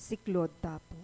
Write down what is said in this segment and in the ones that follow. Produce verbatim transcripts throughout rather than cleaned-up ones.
Siklaud ta pu.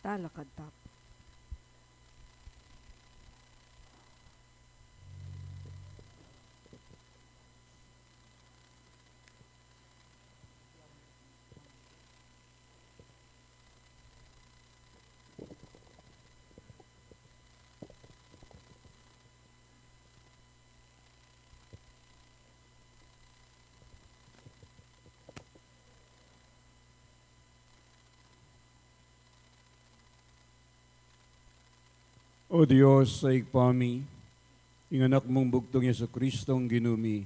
Talakad ta pu. O Dios, a Ibpa mi, ing Anak mung bugtung Jesucristo, ing Ginu mi,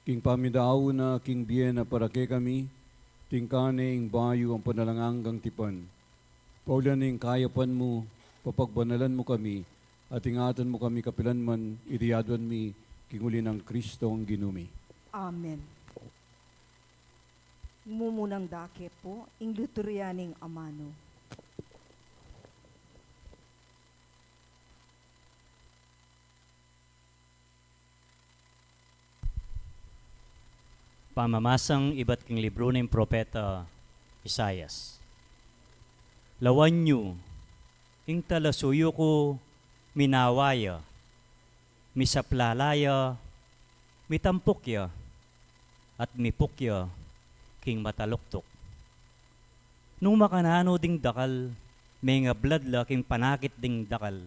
king pamidaun na king bie na para kekami, tingkang ne ing bayu ampon alang anggang tipan. Paulian ning kayapan mu, papagbanalan mu kami, at ingatan mu kami kapilan man, iti aduan mi, king uli nang Cristo, ing Ginu mi. Amen. Mumunang dake pu, ing liturya ning amanu. Pamamasang ibat king libru ning propeta Isaias. Lawan yu, ing talasuyu ku minawa ya, misaplala ya, mitampuk ya, at mipuk ya king mataluktuk. Nung makananu ding dakal, mengablad la king panakit ding dakal.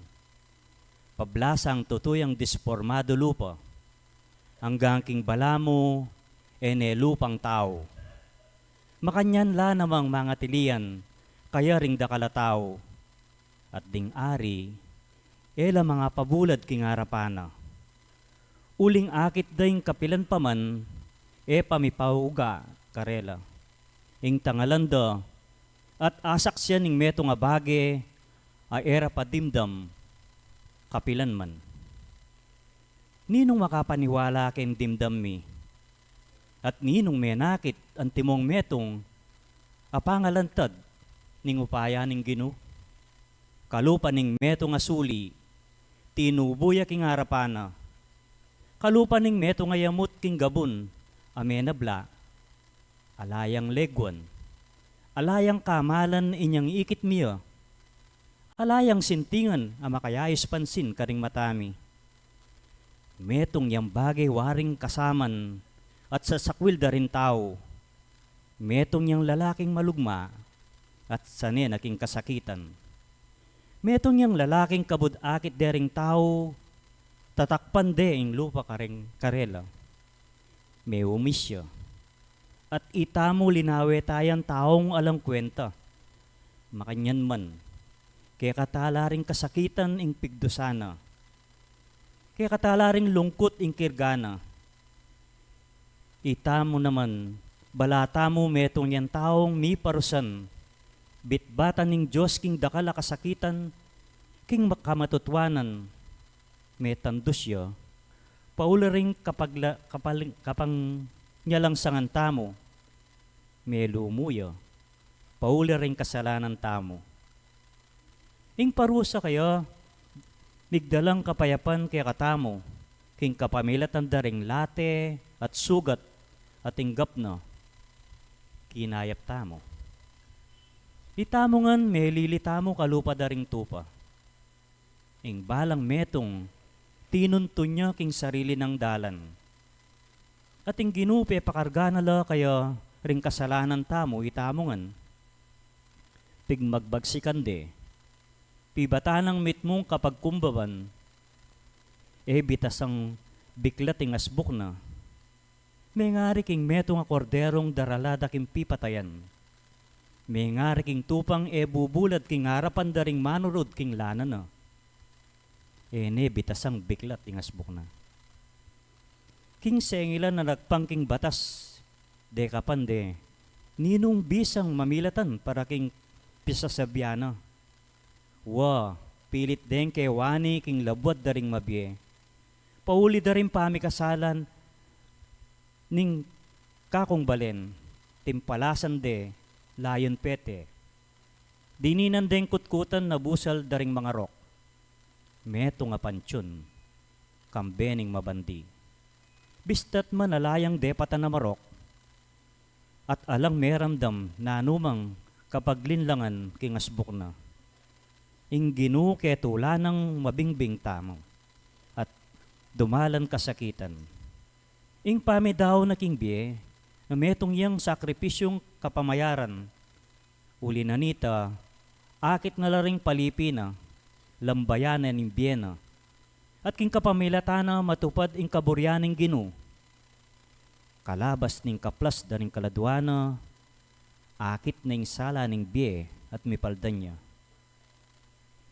Pablasang tutu yang dispormadu lupa, anggang king balamu, e ne lupang tau. Makanyan la namang mangatilian, kaya ring dakal a tau. At ding ari, e la mangapabulad king arapan na. Uling akit da ing kapilan pa man, e pa mipauga karela. Ing tangalan da, at asaksian ing metung a bage, a e ra pa dimdam, kapilan man. Ninung makapaniwala king dimdam mi? At ninung menakit antimong metung a pangalantad ning upaya ning Ginu? Kalupa ning metung a suli, tinubu ya king arapan na. Kalupa ning metung a yamut king gabun a menabla. Ala yang leguan, ala yang kamalan inyang ikit mi ya. Ala yang sintingan a makayayus pansin karing mata mi. Metung yang bage waring kasaman at sasakwil da ring tau. Metung yang lalaking malugma at sane na king kasakitan. Metung yang lalaking kabud akit de ring tau, tatakpan de ing lupa karing karela. Meumis ya. At itamu linawe ta yang taung alang kwenta. Makanyan man, kekata la ring kasakitan ing pigdusa na. Kekata la ring lungkut ing kirga na. Itamu naman, bala tamu metung yang taung miparusan, bitbatan ning Dios king dakal a kasakitan, king kamatutuanan, metandus ya, pauli ring kapagla-, kapal-, kapangyalangsangan tamu, melumu ya, pauli ring kasalanan tamu. Ing parusa kaya, migdalang kapayapan kekatamu, king kapamilatan da ring late at sugat a tinggap na, kinayap tamu. Itamu ngan melili tamu kalupa da ring tupa. Ing balang metung, tinuntun ya king sarili nang dalan. At ing Ginu pepakarga na la kaya ring kasalanan tamu, itamu ngan. Pigmagbagsikan de, pibatan nang mitmung kapagkumbaban, e bitasang biklat ing asbuk na. Mengari king metung a korderung darala da king pipatayan. Mengari king tupang e bubulad king arapan da ring manurud king lana na. E ne bitasang biklat ing asbuk na. King sengilan a nagpang king batas, dekapan de, ninung bisang mamilatan para king pisasabian na. Wa, pilit deng kewani king labuad da ring mabie. Pauli da ring pamikasalan ning kakung balen, timpalasan de, layun pete. Dininan deng kutkutan a busal da ring mangarok. Metung a pantiun, kambe ning mabandi. Bista't man ala yang depatan a marok, at alang meramdam nanumang kapaglinlangan king asbuk na. Ing Ginu ketula nang mabingbing tamu, at dumalan kasakitan. Ing pamidaun na king bie, na metung yang sakripisyung kapamayaran. Uli na nita, akit na la ring palipi na, lambayan na ning bie na. At king kapamilatan na matupad ing kaburian ning Ginu. Kalabas ning kaplas da ring kaladua na, akit na ing sala ning bie at mipaldan ya.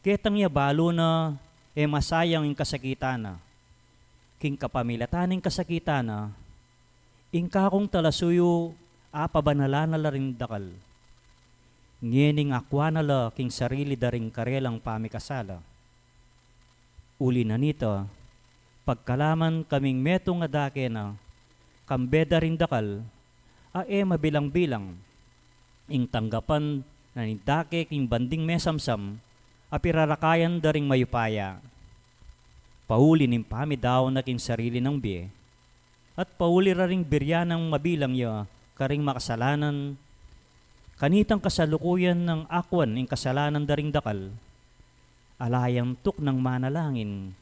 Ketang ya balu na, e masayang ing kasakitan na. King kapamilatan ning kasakitan na, ing kakung talasuyu apabanalan na la ring dakal. Ngening akwa na la king sarili da ring karelang pamikasala. Uli na nita, pagkalaman kaming metung a dake na, kambe da ring dakal, a e mabilang-bilang, ing tanggapan na ning dake king banding mesamsam, a pirarakayan da ring mayupaya. Pauli ning pamidaun na king sarili nang bie, at pauli ra ring birian nang mabilang ya karing makasalanan, kanitang kasalukuyan nang akwan ing kasalanan da ring dakal, ala yang tuknang manalangin,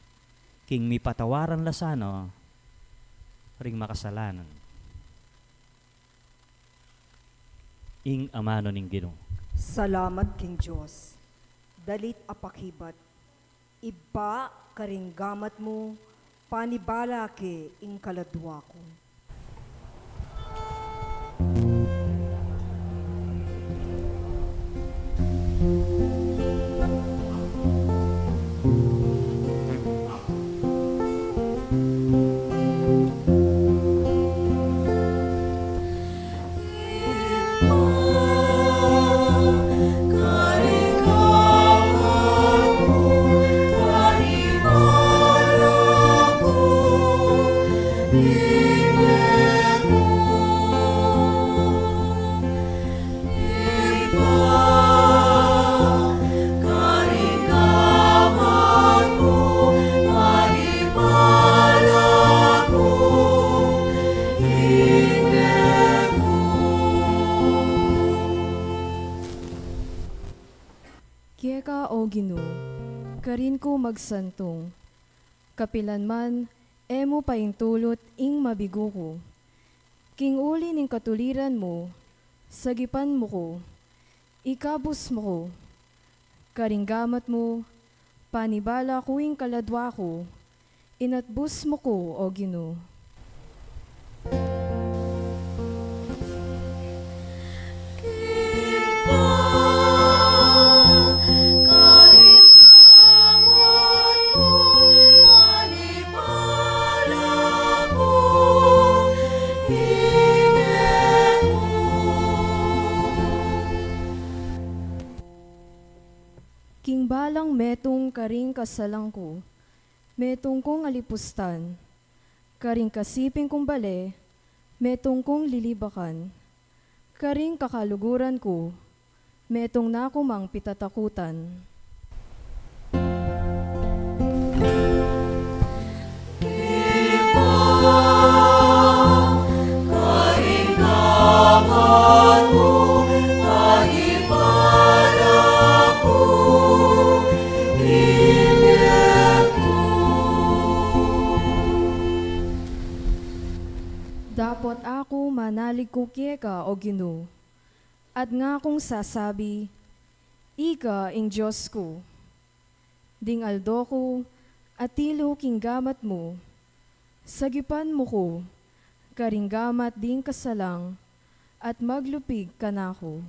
king mipatawaran la sana ring makasalanan. Ing amanu ning Ginu. Salamat king Dios. Dalit a pakibat. Ibpa, karing gamat mu, panibala ke ing kaladua ku. Keka, O Ginu, karin ku magsantung, kapilan man e mu paintulut ing mabigu ku. King uli ning katuliran mu, sagipan mu ku, ikabus mu ku, karing gamat mu, panibala ku ing kaladua ku, inatbus mu ku, O Ginu. King balang metung karing kasalan ku, metung kung alipustan, karing kasiping kung bale, metung kung lilibakan, karing kakaluguran ku, metung na ku mang pitatakutan. Manalig ku keka, O Ginu, at ngakung sasabi, "Ika ing Dios ku." Ding aldo ku, atilu king gamat mu, sagipan mu ku karing gamat ding kasalang, at maglupig kanaku.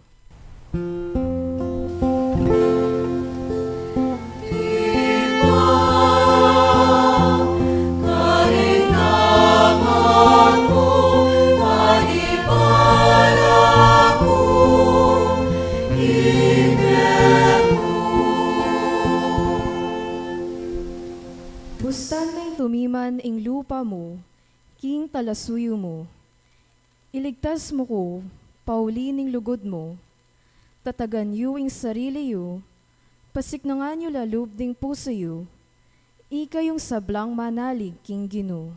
Bustan meng tumiman ing lupa mu king talasuyu mu. Iligtas mu ku pauli ning lugud mu. Tatagan yu ing sarili yu, pasiknangan yu lalub ding pusu yu. Ika yung sablang manalig king Ginu.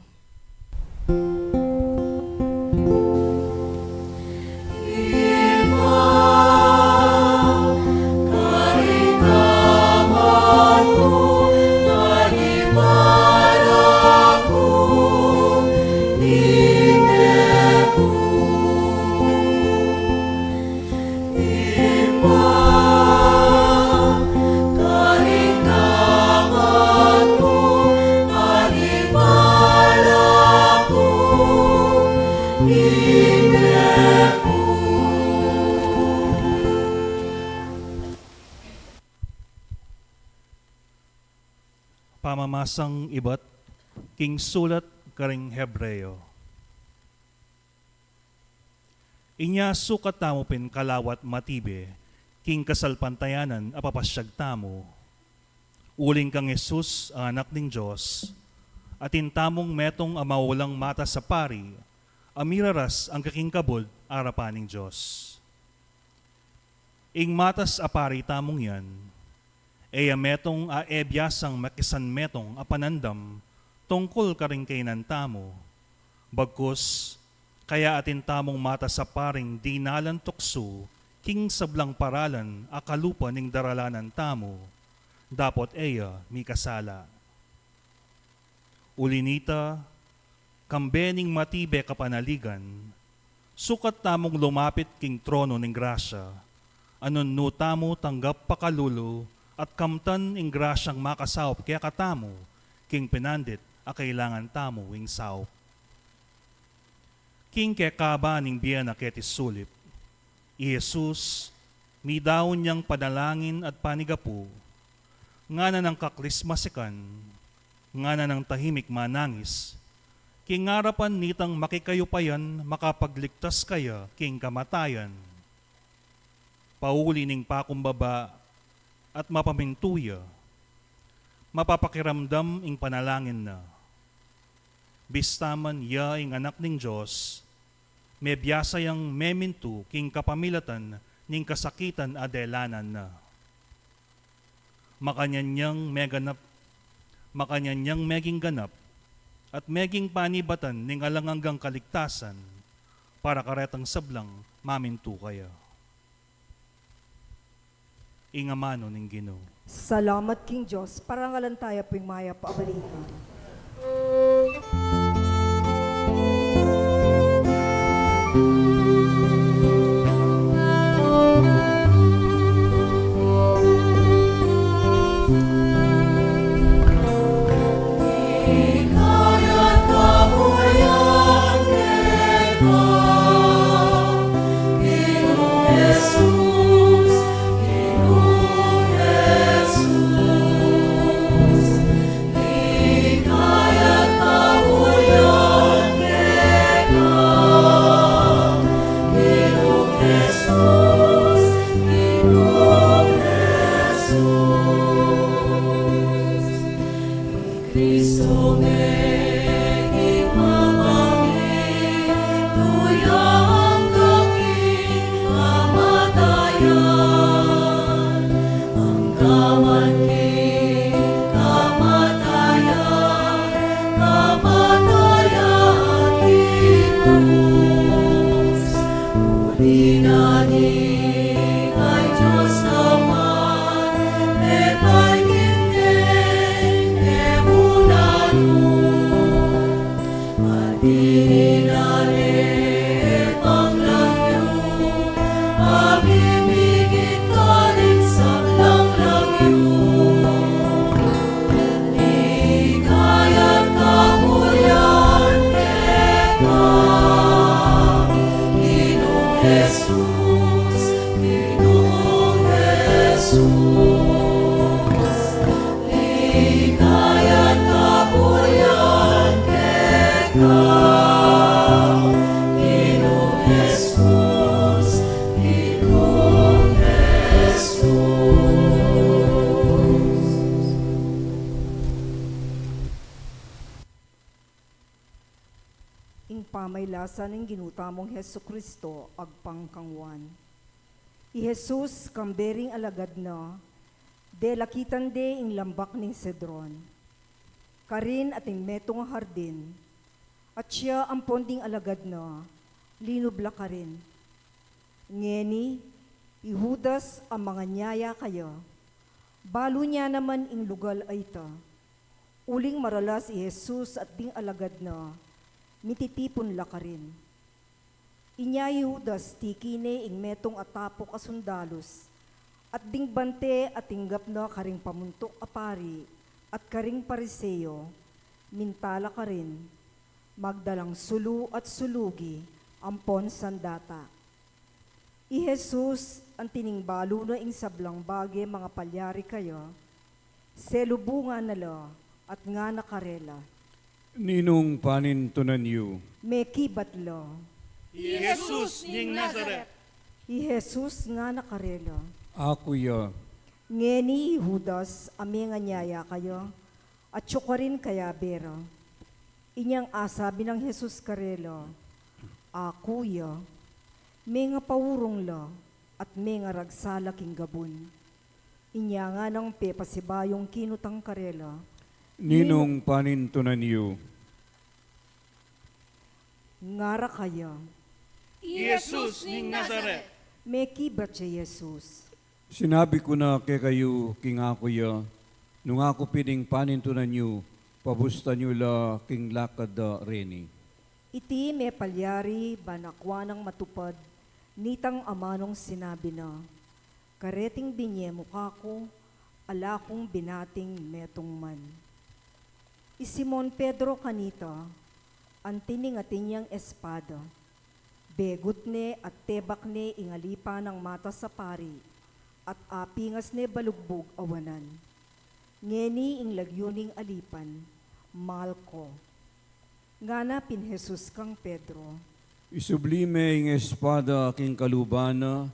Pamamasang ibat king sulat karing Hebreo. Inya sukat tamu pin kalawat matibe king kasalpantayanan a papasyag tamu. Uling kang Jesus a Anak ning Dios, atin tamung metung a maulang matas a pari a miraras angga king kabud arapan ning Dios. Ing matas a pari tamung yan, e ya metung a e biasang makisanmetung a panandam tungkul karing kainan tamu, bagkus kaya atin tamung matas a paring dinalan tuksu king sablang paralan a kalupa ning daralanan tamu, dapot e ya mikasala. Uli nita, kambe ning matibe kapanaligan, sukat tamung lumapit king trono ning grasya, a nung nu tamu tanggap pakalulu at kamtan ing grasyang makasaup kekatamu king pinandit a kailangan tamu ing saup. King kekaba ning bie na keti sulip, i Jesus, midaun yang panalangin at panigapu, ngana nang kaklis masikan, ngana nang tahimik manangis, king arapan nitang makikayu pa yan makapagligtas kaya king kamatayan. Pauli ning pakumbaba at mapamintu ya, mapapakiramdam ing panalangin na. Bista man ya ing Anak ning Dios, mebiasa yang memintu king kapamilatan ning kasakitan a delanan na. Makanyan yang meganap, makanyan yang meging ganap, at meging panibatan ning alang anggang kaligtasan para karetang sablang mamintu kaya. Ing amanu ning Ginu. Salamat king Dios. Parangalan taya pu ing mayap a balita. Amimigit karing sablang lagyu, ligaya't kabulian keka, Ginung Jesus, Ginung Jesus. Ligaya't kabulian keka, Ginung Jesus, Ginung Jesus. Ing pamailasan ning Ginu tamung Jesucristo agpang kang Juan. I Jesus, kambe ring alagad na, delakitan de ing lambak ning Cedron. Karin ating metung a hardin, at siya ampon ding alagad na, linub la karin. Ngeni, i Judas a manganyaya kaya, balu ne naman ing lugal a ita. Uling maralas i Jesus at ding alagad na, mititipun la karin. Inya i Judas, tiki ne ing metung a tapuk a sundalus, at ding bante a tinggap na karing pamuntuk a pari at karing Pariseo, minta la karin, magdalang sulu at sulugi ampon sandata. I Jesus, anti ning balu na ing sablang bage mangapalyari kaya, selubungan na la at ngana karela, "Ninung panintunan yu?" Mekibat la, "I Jesus ning Nazaret." I Jesus ngana karela, "Aku ya." Ngeni i Judas a menganyaya kaya, atyu karin kayabe ra. Inyang asabi nang Jesus karela, "Aku ya," mengapaurung la at mengaragsa la king gabun. Inya nganang pepasibayung kinutang karela, "Ninung panintunan yu?" Ngara kaya, "I Jesus ning Nazaret." Mekibat ya i Jesus, "Sinabi ku na kekayu king aku ya, nung aku pin ing panintunan yu, pabustan yu la king lakad da reni." Iti mepalyari ban akua nang matupad nitang amanung sinabi na, "Kareting binye mu kaku, ala kung binating metung man." I Simon Pedro kanita, anti ning atin yang espada, begut ne at tebak ne ing alipan nang matas a pari, at apingas ne balugbug a wanan. Ngeni ing lagyu ning alipan, Malco. Ngana pin Jesus kang Pedro, "Isubli me ing espada king kaluban na,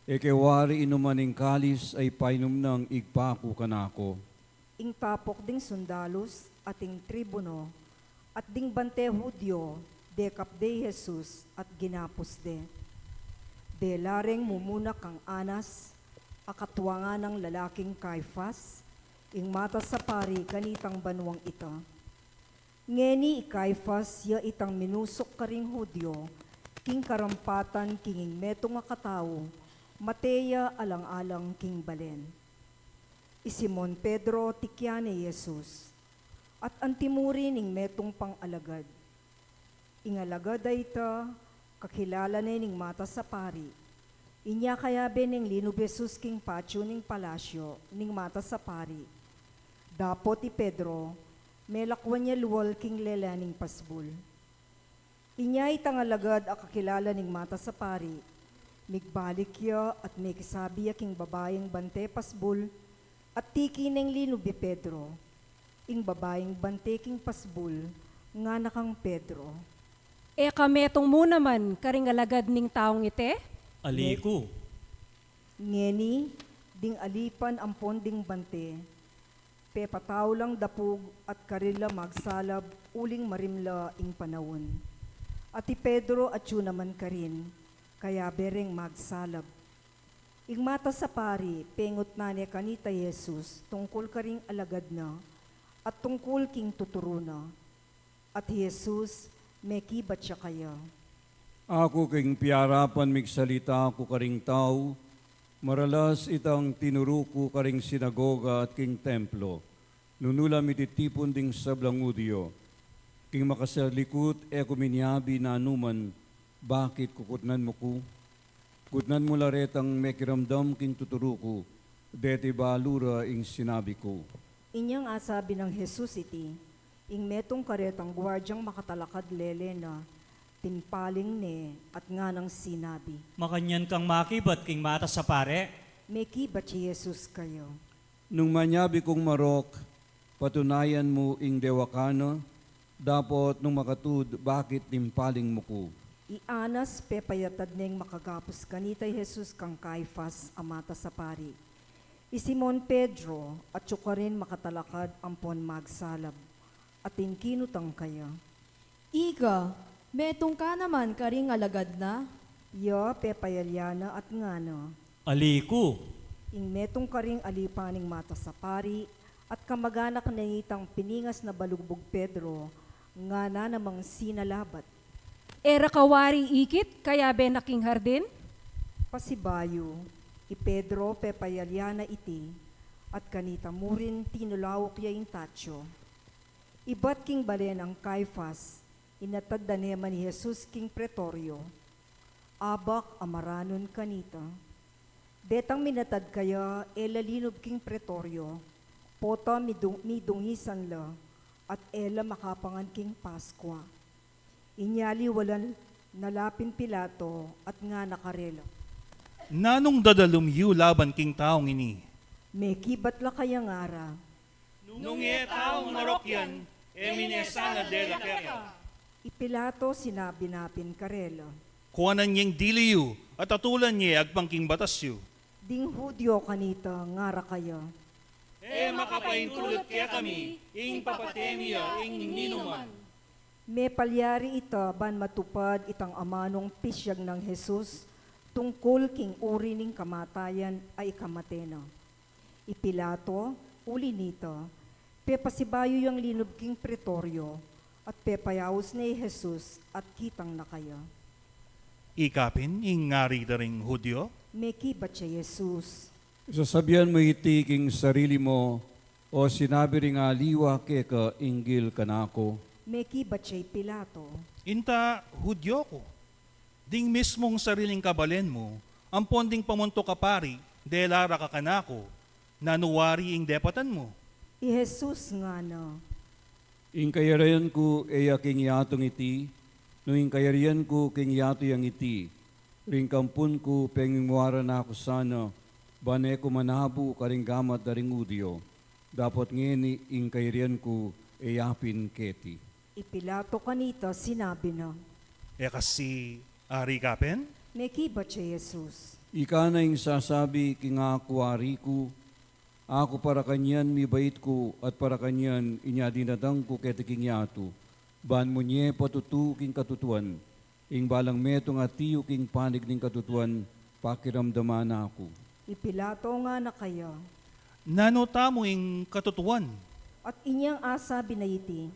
e ke wari inuman ing kalis a ipainum nang Ibpa ku kanaku." Ing tapok ding sundalus at ing tribuno at ding bante Judio dekap de i Jesus at ginapus de. Dela reng mumuna kang Anas, a katua nang lalaking Caifas, ing matas a pari kanitang banuang ita. Ngeni i Caifas ya itang minusuk karing Judio king karampatan king ing metung a katau mate ya alang-alang king balen. I Simon Pedro tikyan ne i Jesus, at antimurin ing metung pang alagad. Ing alagad a ita, kakilala ne ning matas a pari. Inya kayabe neng linub i Jesus king patyu ning palasyu ning matas a pari. Dapot i Pedro, melakwan ya lual king lele ning pasbul. Inya itang alagad a kakilala ning matas a pari, migbalik ya at mekisabi ya king babaing bante pasbul, at tiki neng linub i Pedro. Ing babaing bante king pasbul, ngana kang Pedro, "E ka metung mu naman karing alagad ning taung iti?" "Ali ku." Ngeni, ding alipan ampon ding bante, pepatau lang dapug at karila magsalab uling marimla ing panaun. At i Pedro atyu naman karin, kayabe reng magsalab. Ing matas a pari, pengutnan ne kanita i Jesus tungkul karing alagad na at tungkul king tuturu na. At i Jesus, mekibat ya kaya, "Aku king piarapan migsalita ku karing tau, maralas itang tinuru ku karing sinagoga at king templo, nung nu la mititipun ding sablang Judio. King makasarlikut e ku minyabi nanuman, bakit kukutnan mu ku?" Kutnan mu la retang mekiramdam king tuturu ku, deti balu ra ing sinabi ku. Inyang asabi nang Jesus iti, ing metung karetang guardiang makatalakad lele na, timpaling ne at nganang sinabi, Makanyan kang makibat king matas a pari? Mekibat i Jesus kaya. Nung manyabi kung marok, patunayan mu ing dewakan na, dapot nung makatud, bakit timpaling mu ku? I Anas pepayatad neng makagapus kanita i Jesus kang Caifas a matas a pari. I Simon Pedro, atyu karin makatalakad ampon magsalab. Atin kinutang kaya, Ika, metung ka naman karing alagad na? Ya pepayalya na at ngana, Ali ku. Ing metung karing ali pa ning matas a pari at kamaganak na nitang piningas na balugbug Pedro, ngana namang sinalabat, E ra ka wari ikit kayabe na king hardin? Pasibayu, i Pedro pepayalya na iti, at kanita murin tinulauk ya ing tatyo. Ibat king bale nang Caifas, inatad da ne man i Jesus king pretoryo. Abak a maranun kanita. Detang minatad kaya e la linub king pretoryo, pota midung-, midungisan la, at e la makapangan king Paskua. Inya liwalan na la pin Pilato at ngana karela, Nanung dadalum yu laban king taung ini? Mekibat la kaya ngara, Nung e taung marok yan, e mi ne sana dela keka. I Pilato sinabi na pin karela, Kuanan yeng dili yu at atulan ye agpang king batas yu. Ding Judio kanita ngara kaya, E makapaintulut kekami ing papate mi ya ing ninuman. Mepalyari ita ban matupad itang amanung pisyag nang Jesus tungkul king uri ning kamatayan a ikamate na. I Pilato, uli nita, pepasibayu yang linub king pretoryo, at pepayaus ne i Jesus at kitang na kaya. Ika pin ing ari da ring Judio? Mekibat ya i Jesus, Sasabian mu iti king sarili mu, o sinabi ring aliwa keka inggil kanaku? Mekibat ya i Pilato, Inta Judio ku. Ding mismung sariling kabalen mu, ampon ding pamuntuk a pari, dela ra ka kanaku, nanu wari ing depatan mu? I Jesus ngana, Ing kayarian ku e ya king yatung iti, nung ing kayarian ku king yatu yang iti, ring kampun ku pengingwaran na ku sana, ban e ku manabu karing gamat da ring Judio, dapot ngeni ing kayarian ku e ya pin keti. I Pilato kanita sinabi na, E kasi ari ka pin? Mekibat ya i Jesus, Ika na ing sasabi king aku ari ku, aku para kanyan mibait ku at para kanyan inya dinatang ku keti king yatu, ban mu nye patutu king katutuan, ing balang metung a tiu king panig ning katutuan, pakiramdaman na ku. I Pilato ngana kaya, Nanu tamu ing katutuan? At inyang asabi na iti,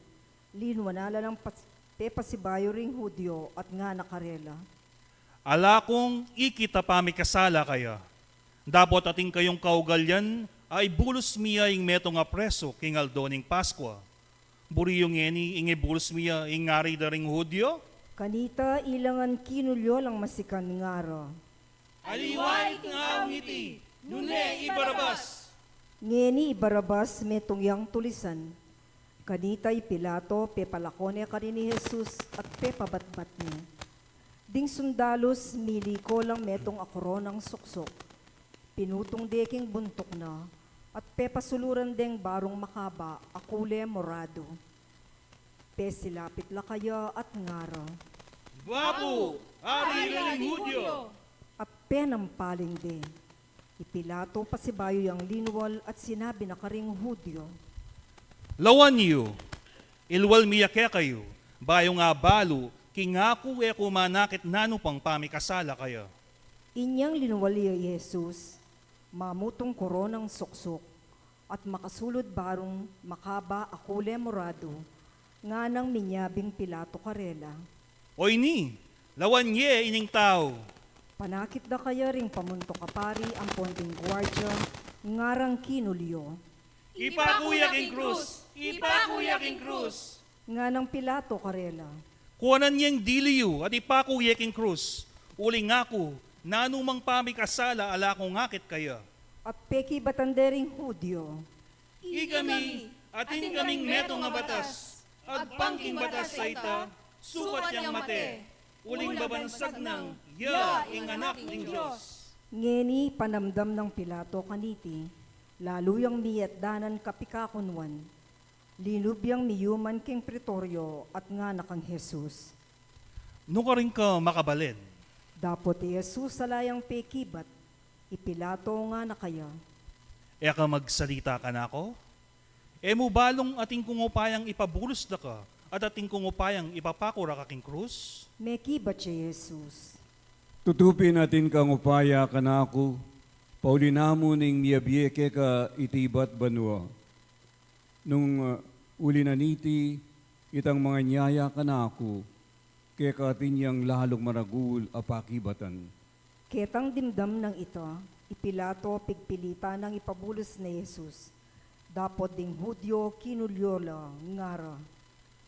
linwan na la nang pas-, pepasibayu ring Judio at ngana karela, Ala kung ikit a pamikasala kaya, dapot atin kayung kaugalian a ibulus mi ya ing metung a presu king aldo ning Paskua. Buri yu ngeni ing ibulus mi ya ing ari da ring Judio? Kanita ilangan kinulyo lang masikan ngara, Aliwa ing aung iti, nune i Barabas. Ngeni i Barabas metung yang tulisan. Kanita i Pilato pepalako ne karin i Jesus at pepabatbat ne. Ding sundalus miliko lang metung a koronang suksuk, pinutung de king buntuk na, at pepasuluran deng barung makaba a kule moradu. Pesilapit la kaya at ngara, Bapu, ari la ring Judio! At penampaling de. I Pilato pasibayu yang linwal at sinabi na karing Judio, Lawan yu, ilwal mi ya kekayu, bayu nga balu king aku e ku manakit nanu pang pamikasala kaya. Inyang linwal ya i Jesus, mamutung koronang suksuk, at makasulud barung makaba a kule moradu, nganang minyabing Pilato karela, Oyni, lawan ye ining tau! Panakit da kaya ring pamuntuk a pari ampon ding guardia, ngarang kinulyo, Ipaku ya king krus! Ipaku ya king krus! Nganang Pilato karela, Kuanan yeng dili yu at ipaku ye king krus, uling aku, Nanu mang pamikasala ala kung akit kaya. At pekibatan de ring Judio. Ikami, atin kaming metung a batas, agpang king batas a ita, sukat yang mate, uling babansag nang ya ing Anak ning Dios. Ngeni panamdam nang Pilato kaniti, lalu yang miyatdanan kapikakunwan. Linub yang miyuman king pretorio at ngana kang Jesus, "Nu karin ka makabalin?" Dapot i Jesus ala yang pekibat, i Pilato ngana kaya, "E ka magsalita kanaku? E mu balung atin kung upayang ipabulus da ka, at atin kung upayang ipapaku ra ka king krus?" Mekibat ya i Jesus, "Tutu pin atin kang upaya kanaku, pauli na mu ning miyabie keka iti ibat banua. Nung, uh, uli na niti, itang manganyaya kanaku, keka atin yang lalung maragul a pakibatan." Ketang dimdam nang ita, i Pilato pigpilitan nang ipabulus ne Jesus. Dapot ding Judio kinulyo la, ngara,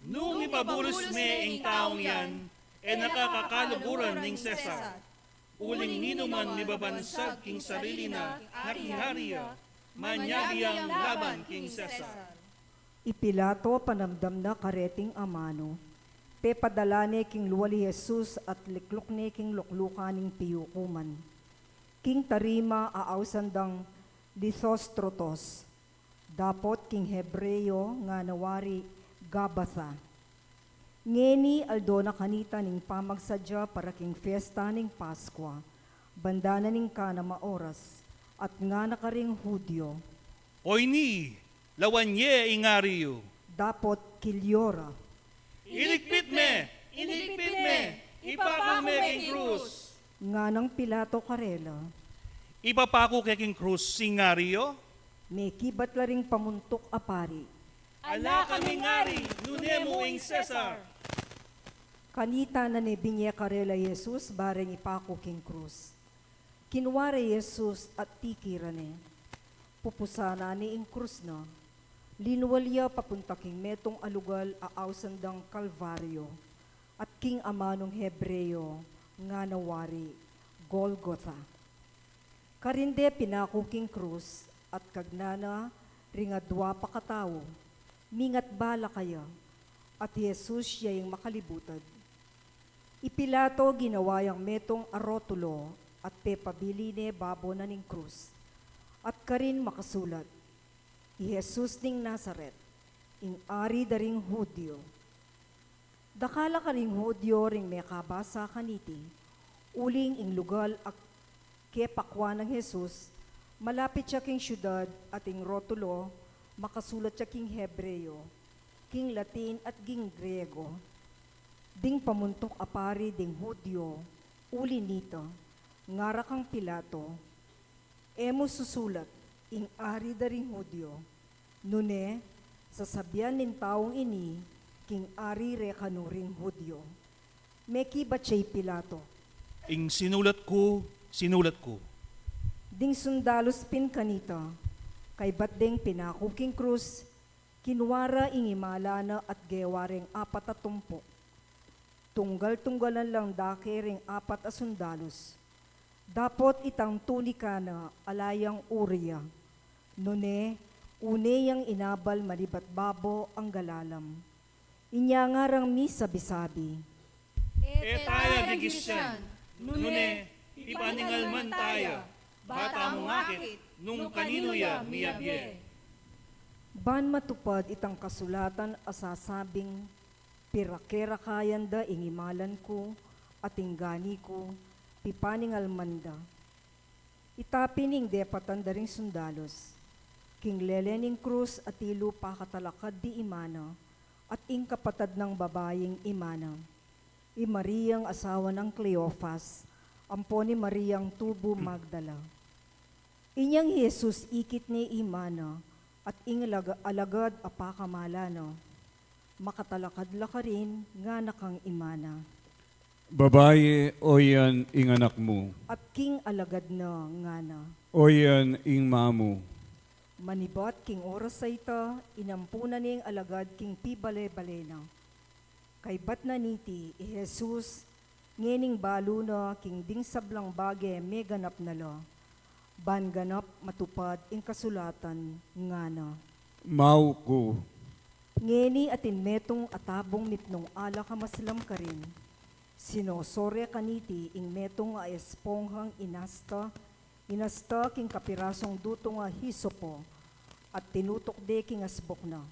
"Nung ipabulus me ing taung yan, e na ka kakaluguran ning Cesar. Uling ninuman mibabansag king sarili na na king hari ya, manyagi yang laban king Cesar." I Pilato panamdam na kareting amanu, pepadala ne king lual i Jesus at likluk ne king luklukan ning piyukuman. King tarima ausan dang Lithostrotos, dapot king Hebreo ngana wari Gabatha. Ngeni aldo na kanita ning pamagsadya para king fiesta ning Paskua, banda na ning kanama oras, at ngana karing Judio, "Oyni, lawan ye ing ari yu." Dapot kilyo ra, "Iligpit me! Iligpit me! Ipaku me king krus!" Nganang Pilato karela, "Ipapaku ke king krus ing ari yu?" Mekibat la ring pamuntuk a pari, "Ala kaming ari, nune mu ing Cesar." Kanita na ne binye karela i Jesus bareng ipaku king krus. Kinua re i Jesus at tikiran ne. Pupusanan ne ing krus na. Linual ya papunta king metung a lugal a ausan dang Kalvario, at king amanung Hebreo ngana wari Golgotha. Karin de pinaku king krus, at kagnana ring adua pa katau, mingatbala kaya, at i Jesus ya ing makalibutad. I Pilato ginawa yang metung a rotulo at pepabili ne babo na ning krus, at karin makasulat, "I Jesus ning Nazaret, ing Ari da ring Judio." Dakal a karing Judio ring mekabasa kaniti, uling ing lugal a kepakuan nang Jesus, malapit ya king siudad, at ing rotulo, makasulat ya king Hebreo, king Latin at king Griego. Ding pamuntuk a pari ding Judio, uli nita, ngara kang Pilato, "E mu susulat, 'Ing Ari da ring Judio,' nune, sasabian ning taung ini, 'King Ari re kanu ring Judio.'" Mekibat ya i Pilato, "Ing sinulat ku, sinulat ku." Ding sundalus pin kanita, kaybat deng pinaku king krus, kinua ra ing imala na at gewa reng apat a tumpuk. Tunggal-tunggalan lang dake ring apat a sundalus. Dapot itang tunika na ala yang uri ya. Nune, une yang inabal manibat babo angga lalam. Inya ngarang misabi-sabi, "E taya gigisian, nune, ipaningalman taya, ba tamung akit nung kaninu ya miyabie." Ban matupad itang kasulatan a sasabing, "Pirake-rakayan da ing imalan ku, at ing gani ku, pipaningalman da." Ita pin ing depatan da ring sundalus. King lele ning krus atilu pakatalakad di imana, at ing kapatad nang babaing imana, i Mariang asawa nang Cleofas, ampon i Mariang tubu Magdala. Inyang i Jesus ikit ne imana, at ing alaga-, alagad a pakamala na. Makatalakad la karin, ngana kang imana, "Babai, oyan ing anak mu." At king alagad na, ngana, "Oyan ing mamu." Manibat king oras a ita, inampunan ning alagad king pibale-bale na. Kaybat na niti, i Jesus, Ngening balu na king ding sablang bage meganap na la, ban ganap matupad ing kasulatan, ngana: Mauku. Ngeni atin metung a tabung mipnung alak a maslam karin. Sinosore kaniti ing metung a esponghang inasta, inasta king kapirasung dutung a hisopo, at tinutuk de king asbuk na.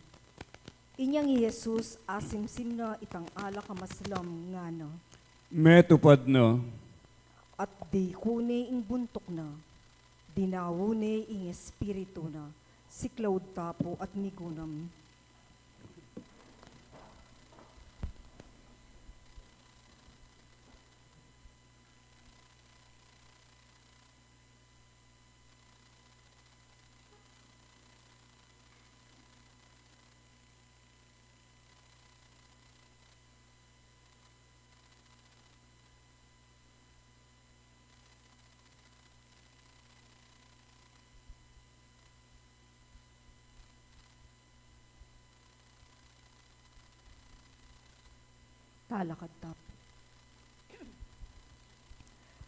Inyang i Jesus asimsim na itang alak a maslam, ngana: Metupad na. At diku ne ing buntuk na, dinawu ne ing espiritu na, siklaud tapu at migunam. Talakad tapu.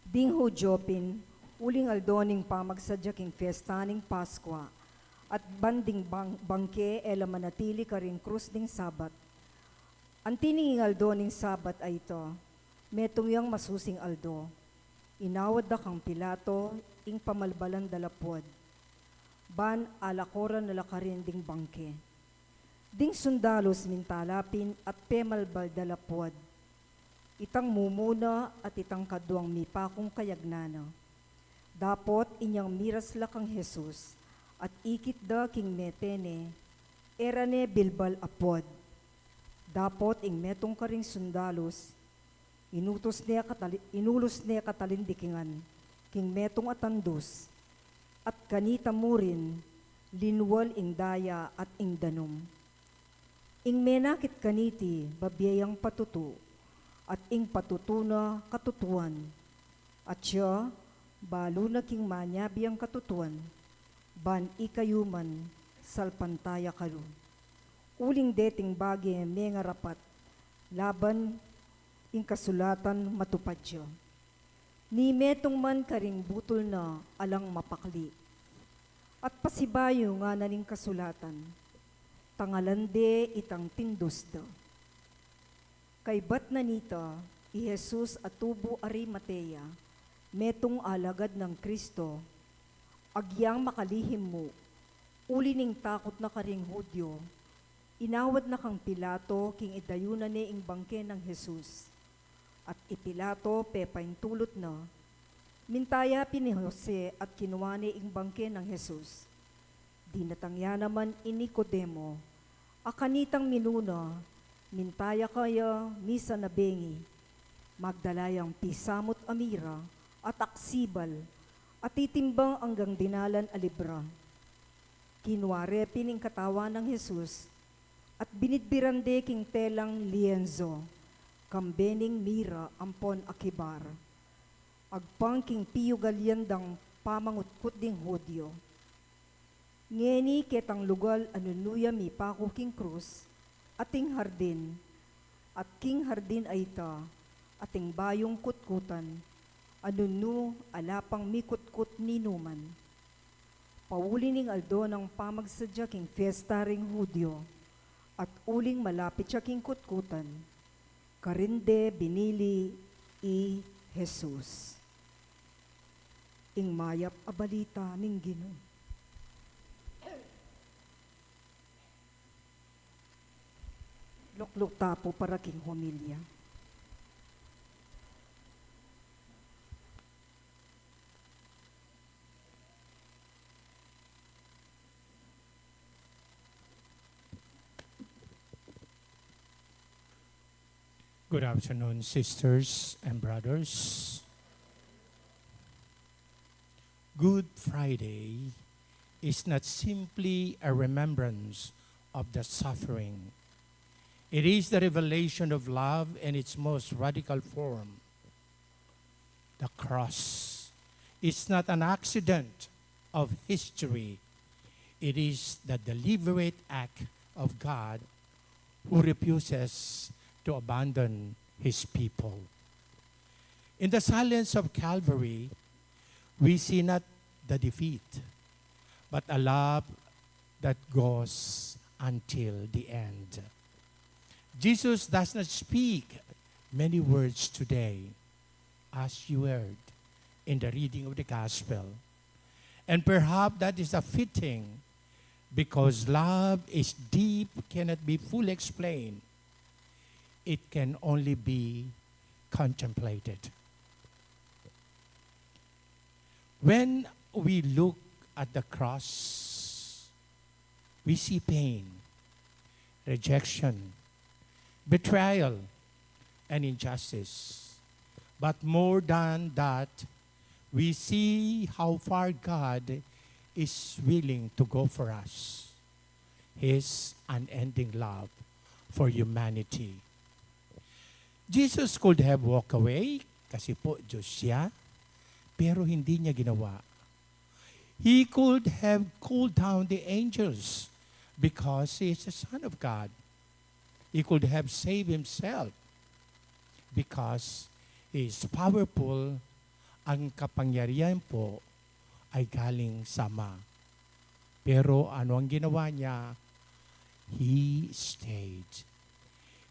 Ding Hudyo pin, uling aldo ning pamagsadya king fiesta ning Paskua, at ban ding bang-, bangke e la manatili karing krus ning Sabat. Anti ning aldo ning Sabat a ita, metung yang masusing aldo, inawad da kang Pilato ing pamalbalan da lapuad, ban alakoran na la karin ding bangke. Ding sundalus minta la pin at pemalbal da lapuad, itang mumuna at itang kaduang mipakung kayagnan na. Dapot inyang miras la kang Jesus, at ikit da king mete ne, e ra ne bilbal a puad. Dapot ing metung karing sundalus, inutus ne katali-, inulus ne katalindikingan king metung a tandus, at kanita murin linual ing daya at ing danum. Ing menakit kaniti, babie yang patutu, at ing patutu na katutuan. At siya, balu na king manyabi yang katutuan, ban ikayu man salpantaya kayu. Uling deting bage mengarapat, laban ing kasulatan matupad ya. Ni metung man karing butul na alang mapakli. At pasibayu ngana ning kasulatan, tangalan de itang tindus da. Kaybat na nita, i Jesus a tubu Arimatea, metung alagad nang Kristo, agyang makalihim mu, uli ning takut na karing Hudyo, inawad na kang Pilato king idayunan ne ing bangke nang Jesus. At i Pilato pepaintulut na, minta ya pin i Jose at kinua ne ing bangke nang Jesus. Dinatang ya naman i Nicodemo, a kanitang minuna, minta ya kaya misan a bengi, magdala yang pisamut a mira, at aksibal, a titimbang anggang dinalan a libra. Kinua re pin ing katawan nang Jesus, at binidbiran de king telang lienzo, kambe ning mira ampon akibar. Agpang king piyugal yan dang pamangutkut ding Hudyo. Ngeni ketang lugal a nunu ya mipaku king krus, ating hardin, at king hardin a ita, ating bayung kutkutan, a nunu ala pang mikutkut ninuman. Pauli ning aldo nang pamagsadya king fiesta ring Hudyo, at uling malapit ya king kutkutan, karin de binili i Jesus. Ing mayap a balita ning Ginu. Lukluk tapu para king homilya. Good afternoon, sisters and brothers. Good Friday is not simply a remembrance of the suffering. It is the revelation of love in its most radical form. The cross is not an accident of history. It is the deliberate act of God who refuses to abandon his people. In the silence of Calvary, we see not the defeat, but a love that goes until the end. Jesus does not speak many words today, as you heard in the reading of the gospel. And perhaps that is a fitting, because love is deep, cannot be fully explained. It can only be contemplated. When we look at the cross, we see pain, rejection, betrayal, and injustice. But more than that, we see how far God is willing to go for us, His unending love for humanity. Jesus could have walked away, kasi po Diyos siya, pero hindi niya ginawa. He could have called down the angels because He is the Son of God. He could have saved Himself because He is powerful. Ang kapangyarihan po ay galing sa Ama. Pero ano ang ginawa niya? He stayed.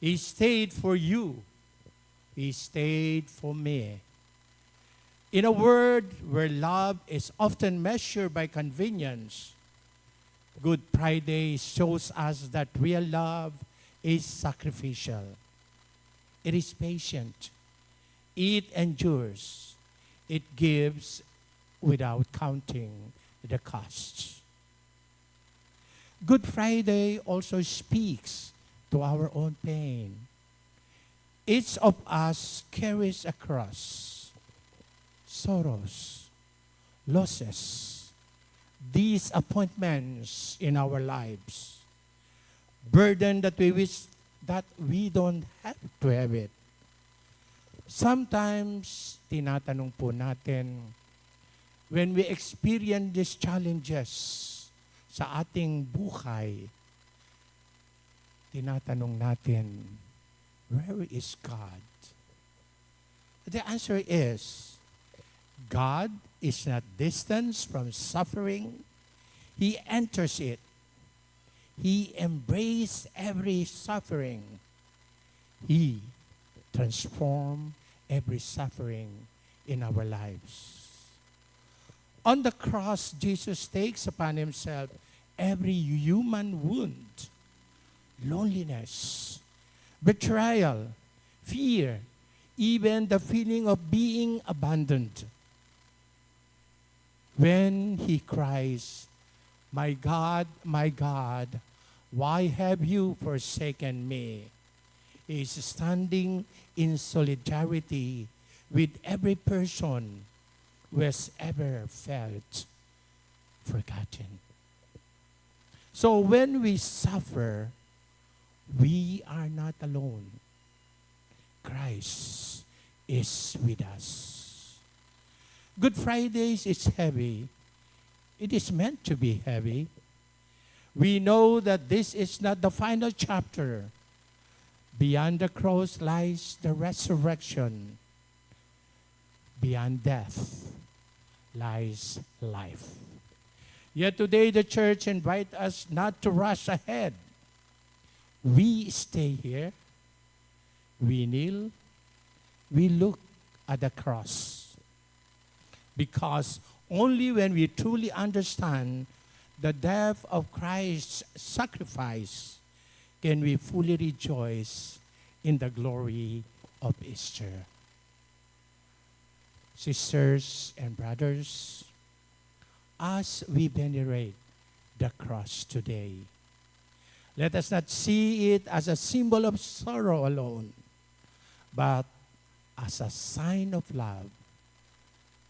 He stayed for you. He stayed for me. In a world where love is often measured by convenience, Good Friday shows us that real love is sacrificial. It is patient. It endures. It gives without counting the cost. Good Friday also speaks to our own pain. Each of us carries a cross, sorrows, losses, disappointments in our lives, burden that we wish that we don't have to have it. Sometimes, tinatanong po natin, when we experience these challenges sa ating buhay, tinatanong natin, "Where is God?" The answer is, God is not distance from suffering. He enters it. He embraced every suffering. He transformed every suffering in our lives. On the cross, Jesus takes upon Himself every human wound, loneliness, betrayal, fear, even the feeling of being abandoned. When He cries, "My God, my God, why have you forsaken me?" He is standing in solidarity with every person who has ever felt forgotten. So when we suffer, we are not alone. Christ is with us. Good Fridays is heavy. It is meant to be heavy. We know that this is not the final chapter. Beyond the cross lies the resurrection. Beyond death lies life. Yet today the church invites us not to rush ahead. We stay here. We kneel. We look at the cross. Because only when we truly understand the depth of Christ's sacrifice can we fully rejoice in the glory of Easter. Sisters and brothers, as we venerate the cross today, let us not see it as a symbol of sorrow alone, but as a sign of love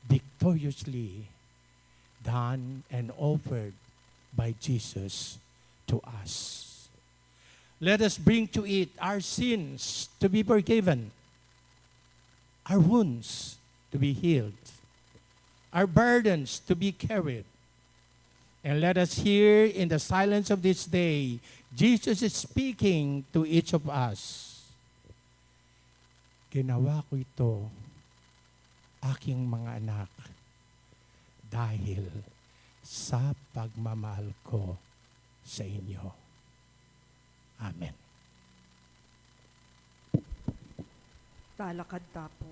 victoriously done and offered by Jesus to us. Let us bring to it our sins to be forgiven, our wounds to be healed, our burdens to be carried. And let us hear in the silence of this day, Jesus is speaking to each of us. Ginawa ko ito aking mga anak, dahil sa pagmamahal ko sa inyo. Amen. Talakad ta pu.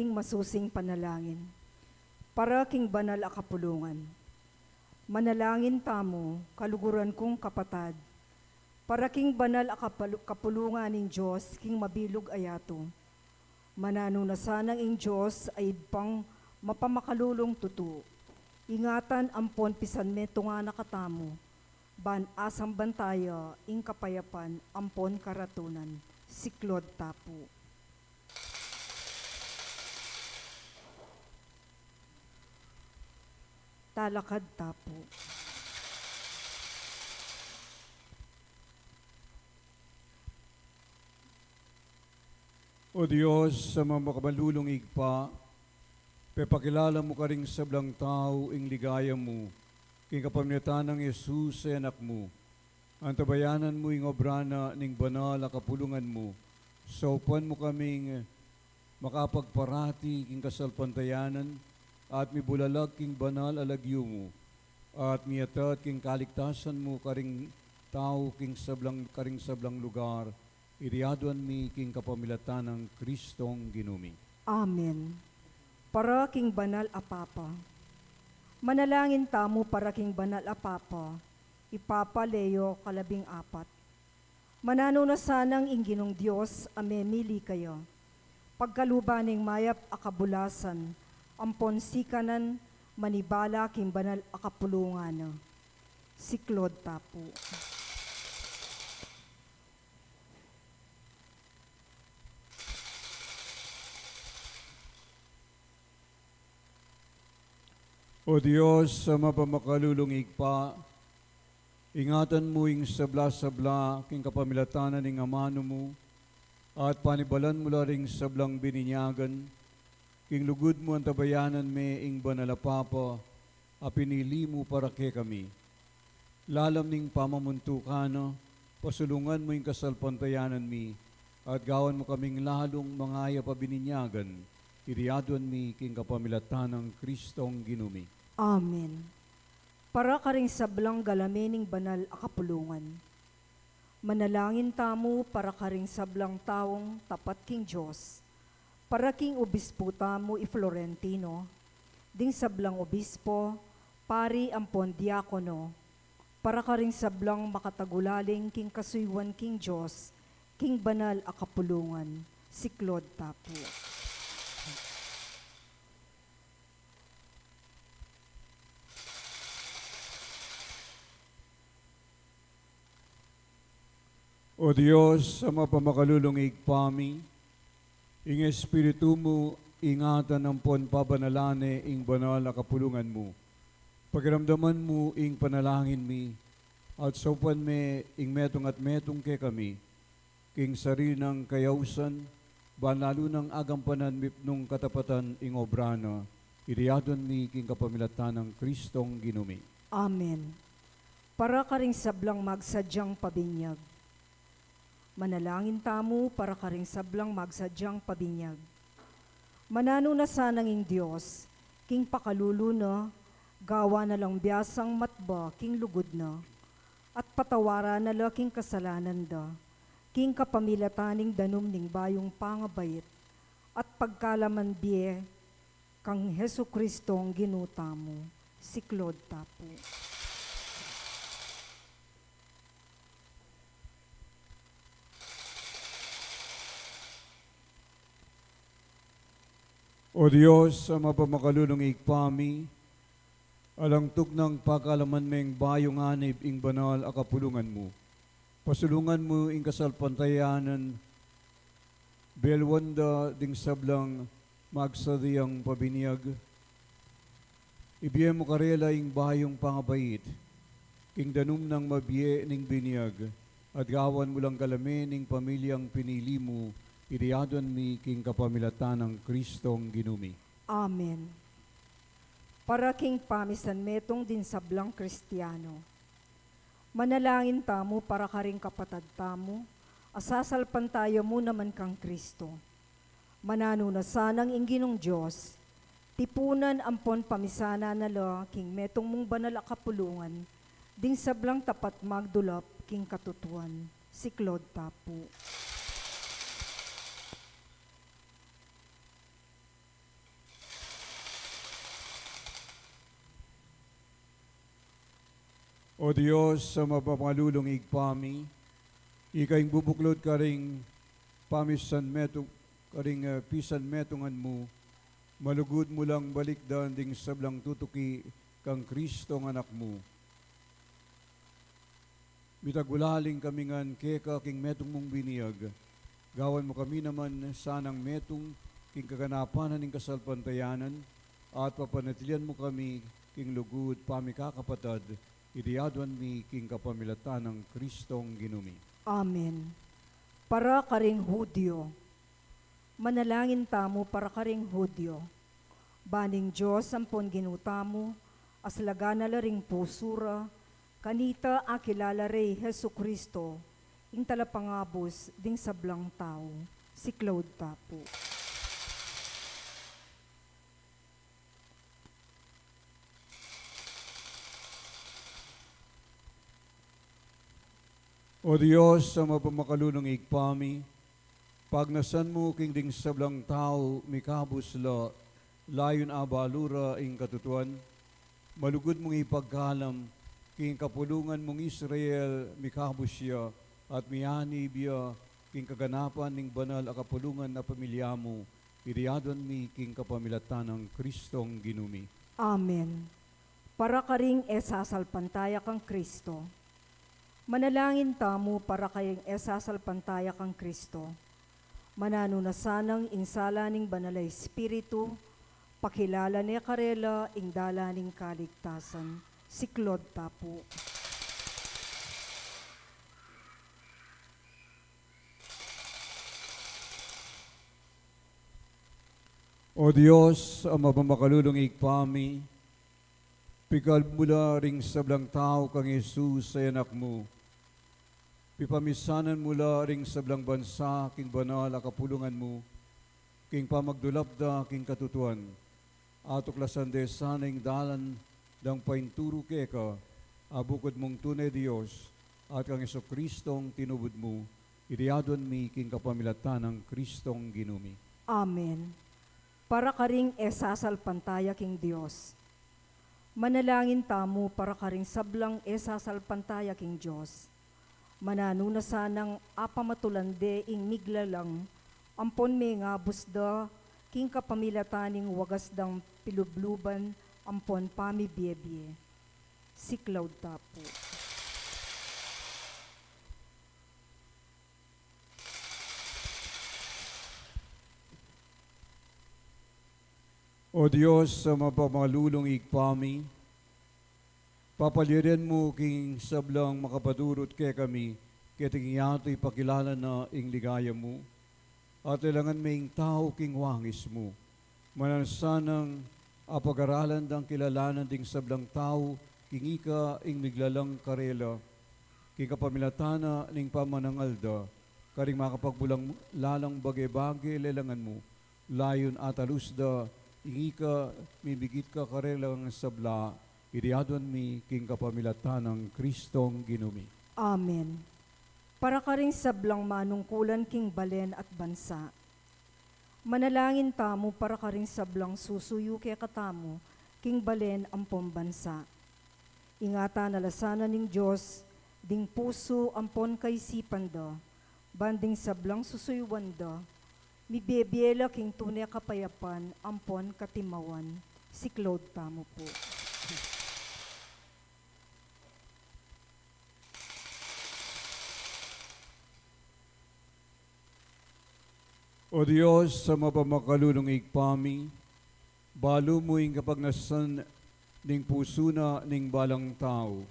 Ding masusing panalangin. Para king banal a kapulungan. Manalangin tamu, kaluguran kung kapatad, para king banal a kapalu-, kapulungan ning Dios king mabilug a yatu. Mananu na sanang ing Dios a Ibpang mapamakalulung tutu, ingatan ampon pisanmetungan na katamu, ban asamban taya ing kapayapan ampon karatunan. Siklod ta pu. Talakad ta pu. O Dios, a mapamakalulung Ibpa, pepakilala mu karing sablang tau ing ligaya mu, king kapamilatan nang Jesus a Anak mu. Antabayanan mu ing obra na ning banal a kapulungan mu, saupan mu kaming makapagparati king kasalpantayanan, at mibulalag king banal a lagyu mu, at miyatud king kaligtasan mu karing tau king sablang, karing sablang lugar, iti aduan mi king kapamilatan nang Kristong Ginu mi. Amen. Para king banal a Papa. Manalangin tamu para king banal a Papa, i Papa Leo kalabing apat. Mananu na sanang ing Ginung Dios a memili kaya, pagkaluban ning mayap a kabulasan, ampon sikanan manibala king banal a kapulungan na. Siklod ta pu. O Dios, a mapamakalulung Ibpa, ingatan mu ing sabla-sabla king kapamilatan na ning amanu mu, at panibalan mu la ring sablang bininyagan, king lugud mu antabayanan me ing banal a Papa, a pinili mu para kekami. Lalam ning pamamuntukan na, pasulungan mu ing kasalpantayanan mi, at gawan mu kaming lalung mangayap a bininyagan, iti aduan mi king kapamilatan nang Kristong Ginu mi. Amen. Para karing sablang galame ning banal a kapulungan. Manalangin tamu para karing sablang taung tapat king Dios, para king obispo tamu i Florentino, ding sablang obispo, pari ampon diakono, para karing sablang makatagulaling king kasuyuan king Dios, king banal a kapulungan. Siklod ta pu. O Dios, a mapamakalulung Ibpa mi, ing Espiritu mu ingatan ampon pabanalan ne ing banal a kapulungan mu. Pakiramdaman mu ing panalangin mi, at saupan me ing metung at metung kekami, king sarili nang kayausan, ban lalu nang agampanan mipnung katapatan ing obra na, iti aduan mi king kapamilatan nang Kristong Ginu mi. Amen. Para karing sablang magsadyang pabinyag. Manalangin tamu para karing sablang magsadyang pabinyag. Mananu na sanang ing Dios, king pakalulu na, gawan na lang biasang matba king lugud na, at patawaran na la king kasalanan da, king kapamilatan ning danum ning bayung pangabait, at pagkalaman bie kang Jesucristong Ginu tamu. Siklod ta pu. O Dios, a mapamakalulung Ibpa mi, alang tugnang pagkalaman meng bayung anib ing banal a kapulungan mu. Pasulungan mu ing kasalpantayanan, beluan da ding sablang Magsadiang pabinyag, ibie mu karela ing bayung pangabait, king danum nang mabie ning binyag, at gawan mu lang kalame ning pamilyang pinili mu, iti aduan mi king kapamilatan nang Kristong Ginu mi. Amen. Para king pamisanmetung ding sablang Kristiano. Manalangin tamu para karing kapatad tamu, a sasalpantaya mu naman kang Kristo. Mananu na sanang ing Ginung Dios, tipunan ampon pamisanan na la king metung mung banal a kapulungan, ding sablang tapat magdulap king katutuan. Siklaud ta pu. O Dios, a mapamakalulung Ibpa mi, ika ing bubuklud karing pamisanmetung, karing, eh, pisanmetungan mu, malugud mu lang balikdan ding sablang tutuki kang Kristong Anak mu. Mitagulaling kami ngan keka king metung mung binyag. Gawan mu kami naman sanang metung king kaganapan na ning kasalpantayanan, at papanatilian mu kami king lugud pamikakapatad, iti aduan mi king kapamilatan nang Kristong Ginu mi. Amen. Para karing Judio. Manalangin tamu para karing Judio. Ban ing Dios ampon Ginu tamu, aslagan na la ring pusu ra, kanita akilala re i Jesu-Kristo, ing talapangabus ding sablang tau. Siklaud ta pu. O Dios, a mapamakalulung Ibpa mi, pagnasan mu king ding sablang tau mikabus la, layun abalu ra ing katutuan, malugud mung ipagkalam king kapulungan mung Israel mikabus ya, at mianib ya king kaganapan ning banal a kapulungan a pamilya mu, iti aduan mi king kapamilatan nang Kristong Ginu mi. Amen. Para karing e sasalpantaya kang Kristo. Manalangin tamu para karing e sasalpantaya kang Kristo. Mananu na sanang ing sala ning Banal a Espiritu, pakilala ne karela ing dalan ning kaligtasan. Siklaud ta pu. O Dios, a mapamakalulung Ibpa mi, pikalub mu la ring sablang tau kang Jesus a Anak mu, pipamisanan mu la ring sablang bansa king banal a kapulungan mu, king pamagdulap da king katutuan, atuklasan de sana ing dalan dang painturu keka, a bukud mung tune Dios, at kang Jesu-Kristong tinubud mu, iti aduan mi king kapamilatan nang Kristong Ginu mi. Amen. Para karing e sasalpantaya king Dios. Manalangin tamu para karing sablang e sasalpantaya king Dios. Mananu na sanang apamatulan de ing miglalang ampon mengabus da king kapamilatan ning wagas dang pilubluban ampon pamibiebie. Siklaud ta pu. O Dios, a mapamakalulung Ibpa mi, papalidan mu king sablang makapadurut kekami, keti king yatu ipakilala na ing ligaya mu, at lelangan me ing tau king wangis mu. Mananu sanang apagaralan dang kilalanan ding sablang tau king ika ing miglalang karela, king kapamilatan na ning pamanangal da karing makapagbulang lalang bage-bage lelangan mu, layun atalus da ing ika mimigit ka karelang sabla, iti aduan mi king kapamilatan nang Kristong Ginu mi. Amen. Para karing sablang manungkulan king balen at bansa. Manalangin tamu para karing sablang susuyu kekatamu king balen ampon bansa. Ingatan na la sana ning Dios ding pusu ampon kaisipan da, ban ding sablang susuyuan da, mibebie la king tune kapayapan ampon katimawan. Siklaud tamu pu. O Dios, a mapamakalulung Ibpa mi, balu mu ing kapagnasan ning pusu na ning balang tau,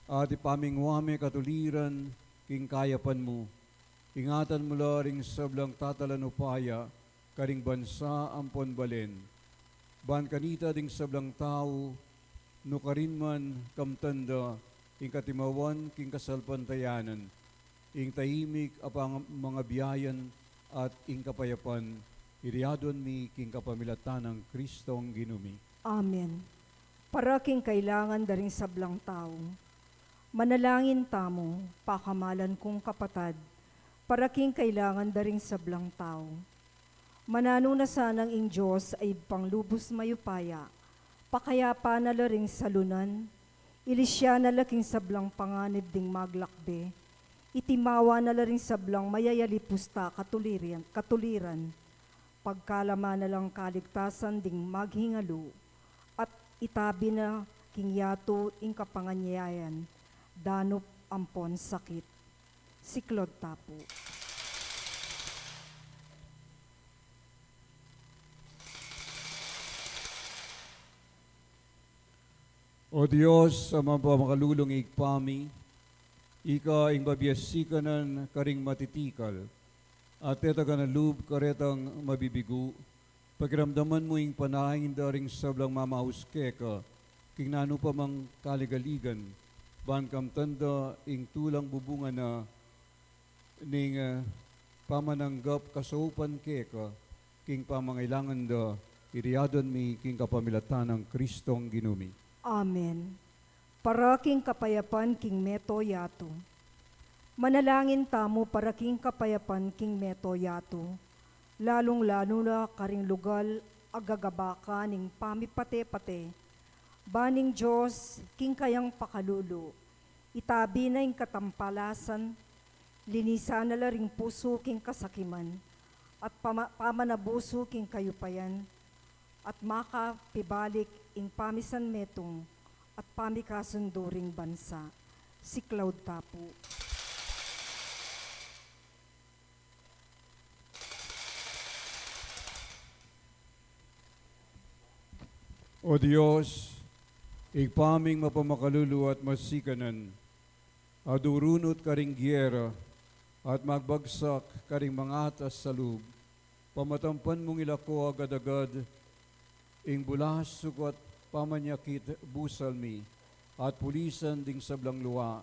at ipamingwa me katuliran king kayapan mu, ingatan mu la ring sablang tatalan upaya karing bansa ampon balen. Ban kanita ding sablang tau, nukarin man kamtan da ing katimawan king kasalpantayanan, ing taimik a pang-, mangabiayan at ing kapayapan, iti aduan mi king kapamilatan nang Kristong Ginu mi. Amen. Para king kailangan da ring sablang tau. Manalangin tamu, pakamalan kung kapatad, para king kailangan da ring sablang tau. Mananu na sanang ing Dios a Ibpang lubus mayupaya, pakayapan na la ring salunan, ilisya na la king sablang panganib ding maglakbe, itimawa na la ring sablang mayayalipusta katuliran, katuliran, pagkalama na lang kaligtasan ding maghingalu, at itabi na king yatu ing kapanganyayan, danup ampon sakit. Siklaud ta pu. O Dios, a mapamakalulung Ibpa mi, ika ing babie sikanan karing matitikal, at tetagan a lub karetang mabibigu, pakiramdaman mu ing panaing da ring sablang mamaus keka, king nanu pa mang kaligaligan, ban kamtan da ing tulang bubungan na ning, eh, pamananggap kasaupan keka, king pamangailangan da, iti aduan mi king kapamilatan nang Kristong Ginu mi. Amen. Para king kapayapan king meto yatu. Manalangin tamu para king kapayapan king meto yatu, lalung-lalu na karing lugal a gagabaka ning pamipate-pate, ban ing Dios king kayang pakalulu, itabi na ing katampalasan, linisan na la ring pusu king kasakiman, at pama-, pamanabusu king kayupayan, at makapibalik ing pamisanmetung at pamikasundu ring bansa. Siklaud ta pu. O Dios, Ibpa ming mapamakalulu at masikanan, a durunut karing giyera at magbagsak karing mangatas a lub, pamatampan mung ilako agad-agad ing bulasuk at pamanyakit busal mi, at pulisan ding sablang lua,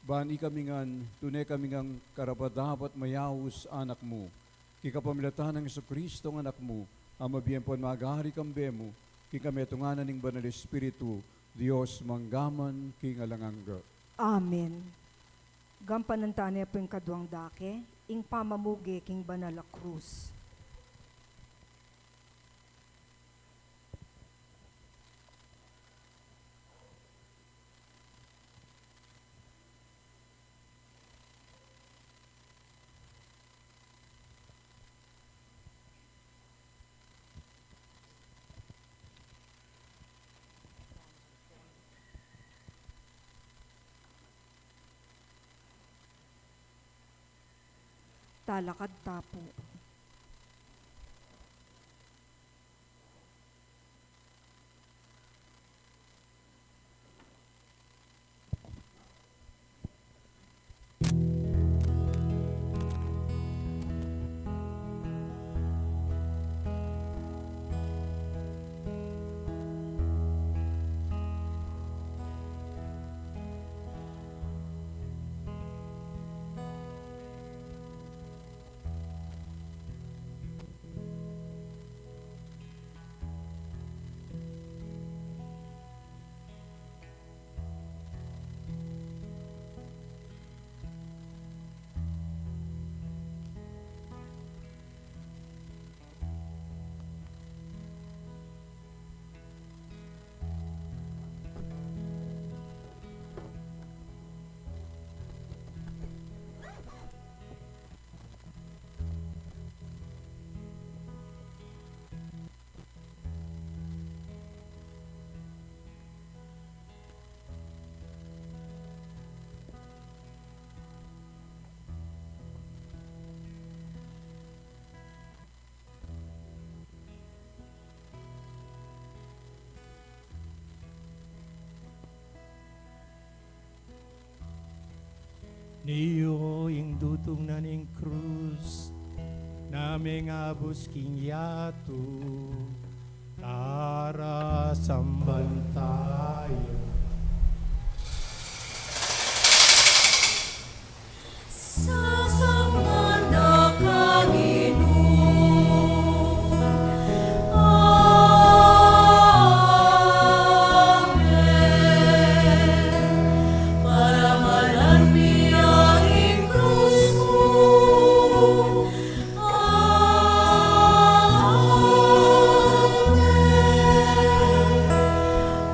ban ikami ngan tune kami ngang karapat-dapat mayaus anak mu, king kapamilatan nang Jesucristo a Anak mu, a mabie ampon magari kambe mu, king kametungan na ning Banal Espiritu, Dios, mangga man king alang angga. Amen. Gampanan tane pu ing kaduang dake, ing pamamuge king banal a krus. Talakad ta pu. Nio ing dutung na ning krus, na mengabus king yatu, tara samban taya. Sasamban da ka Ginu. Amen. Parangalan mi ya ing krus mu. Amen.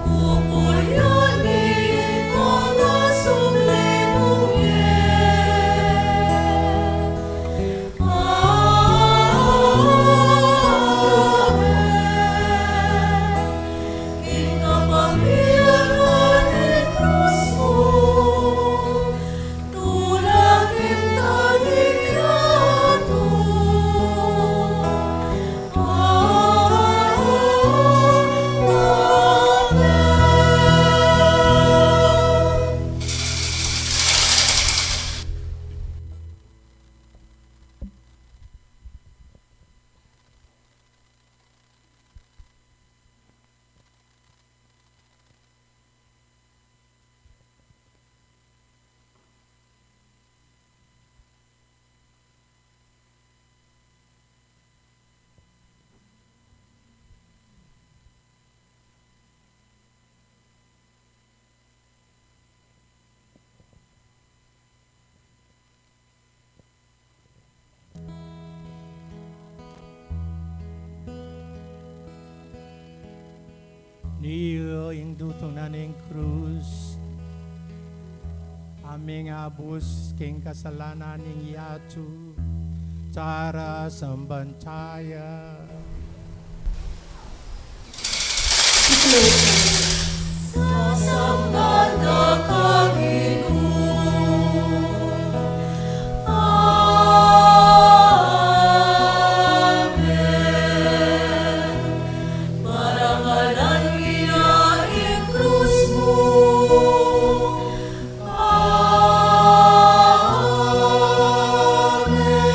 Pupurian mi ing pangasubli mung ngan. Amen. King kapamilyaran ning krus mu, tulakin ta ning yatu. Amen. Nio ing dutung na ning krus, a mengabus king kasalanan ning yatu, tara samban taya. Sasamban da ka Ginu. Amen. Parangalan mi ya ing krus mu. Amen.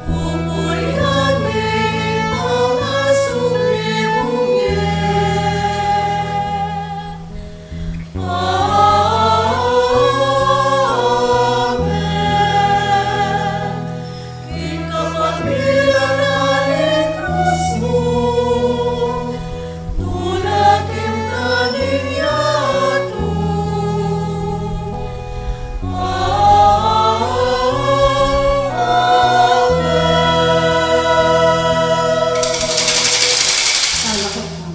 Pupurian mi ing pangasubli mung ngan. Amen. King kapamilyaran ning krus mu, tulakin ta ning yatu. Amen. Salakot na.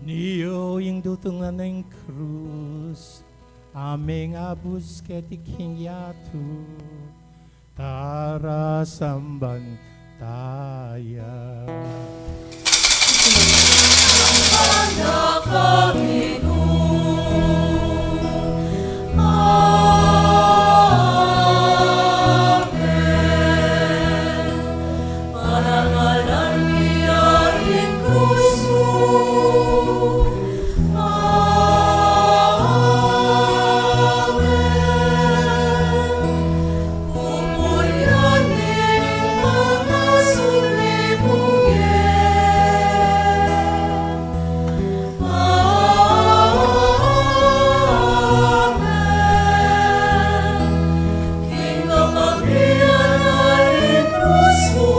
Nio ing dutung na ning krus, a mengabus keti king yatu, tara samban taya. Samban da ka Ginu. Amen. Parangalan mi ya ing krus mu. Amen. Pupurian mi ing pangasubli mung ngan. Amen. King kapamilyaran ning krus mu,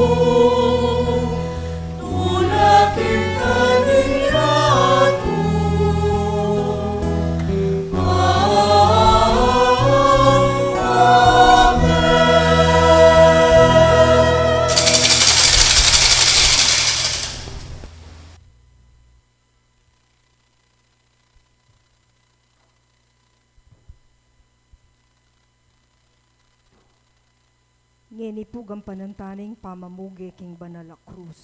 Ngeni pu gampanan tana ing pamamuge king banal a krus.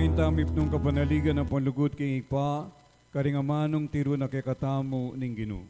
Ing tamu ipnung kapanaligan ampon lugud king Ibpa, karing amanung tiru na kekatamu ning Ginu.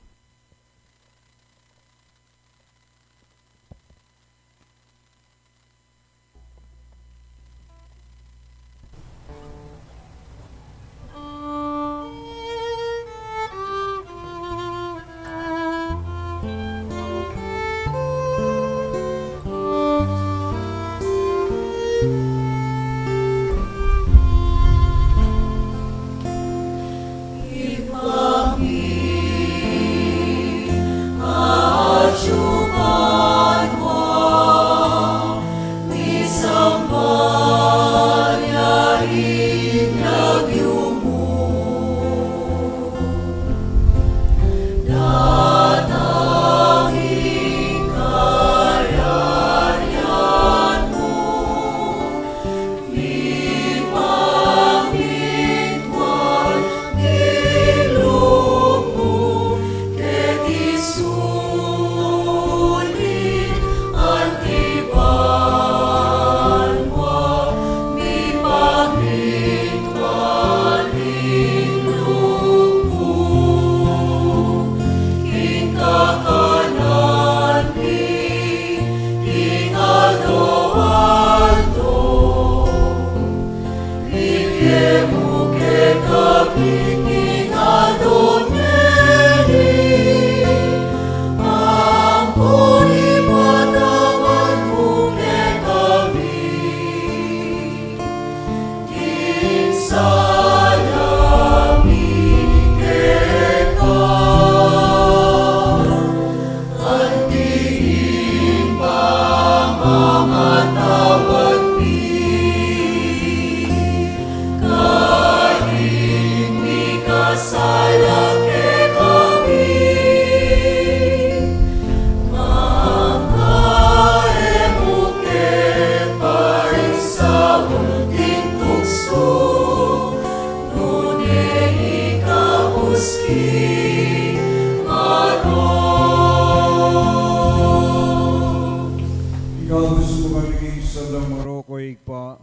Ikabus mu kami king sablang marok, o Ibpa,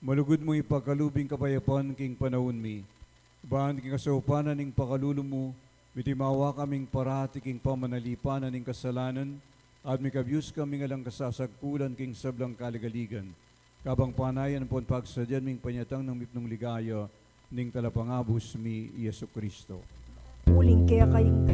malugud mung ipakalub ing kapayapan king panaun mi. Ban king kasaupan ning pakalulu mu, mitimawa kaming parati king pamanalipan ning kasalanan, at mikabus kaming alang kasasagkulan king sablang kaligaligan. Kabang panayan ampon pagsadyan ming panyatang ning mipnung ligaya ning Talapangabus mi, Jesucristo. Uling keka ing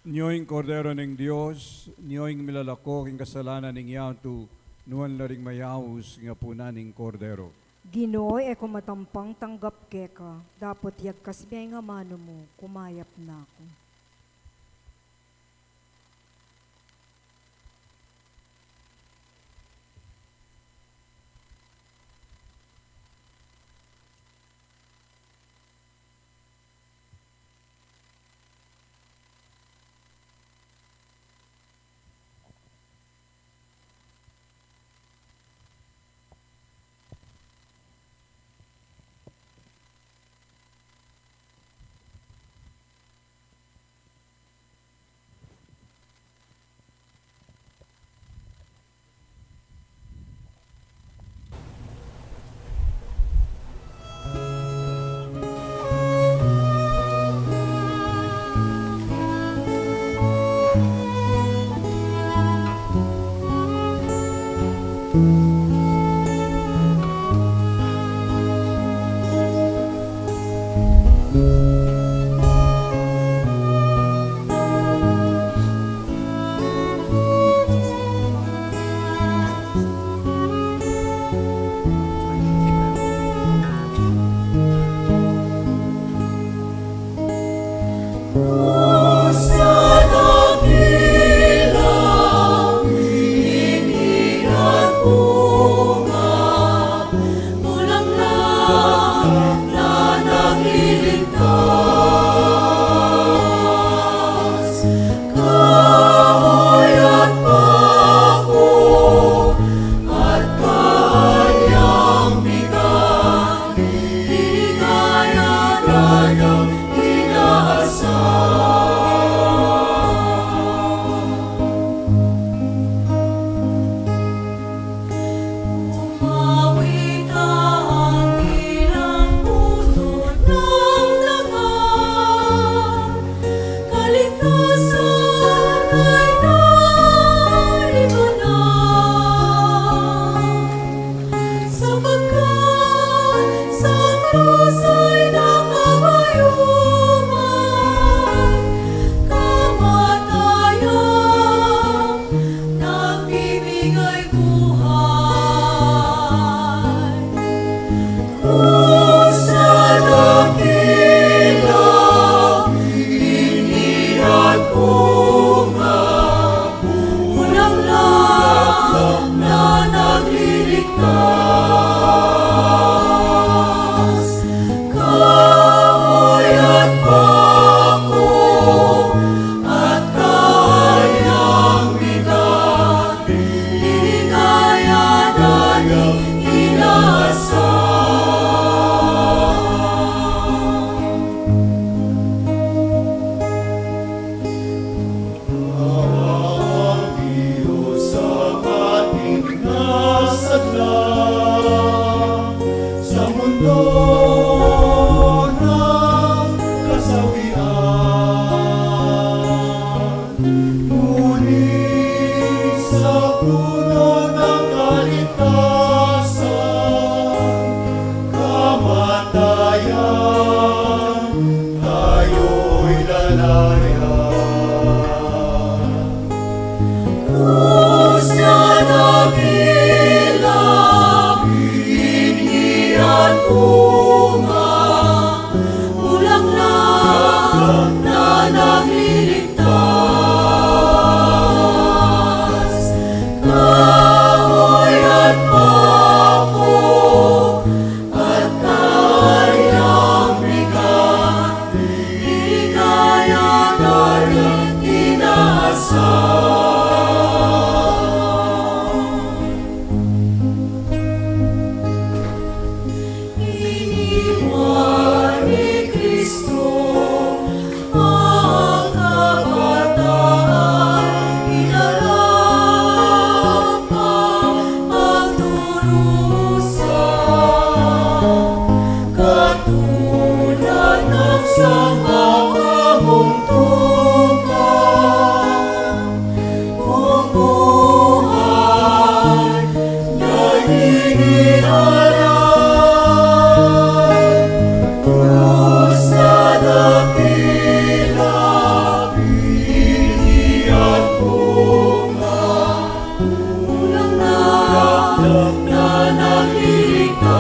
Nyo ing Kordero ning Dios, nyo ing milalako king kasalanan ning yatu, nuan la ring mayaus king apunan ning Kordero. Ginu, e ku matampang tanggap keka, dapot yagkas me ing amanu mu, kumayap na ku. Iligtas, kahoy at bako, at kanyang bigay, ligaya at inaasal. Umawit ang ilang puno ng daga, kaligtasan ay nalibana. Sapagkat sa krus ay nakabayuman, kamatayan nagbibigay buhay. Krus na dakila, binhi at bunga, bulaklak na nagliligtas. Kahoy at bako, at kanyang bigay, ligaya at inaasal. Awa ang Diyos sa ating nasadla sa mundo ng kasawian. Ngunit sa puno ng kaligtasan, kamatayan, tayo'y lalaya. Krus na dakila, binhi at bunga, bulaklak na nagliligtas. Kahoy at bako, at kanyang bigay, ligaya at inaasal. Iniwan ni Kristo ang kabataan, inarap ang pagdurusa, katulad ng sangkahong tupa. Bumuhay na iniaral, krus na dakila, binhi at bunga, bulaklak na nagliligtas.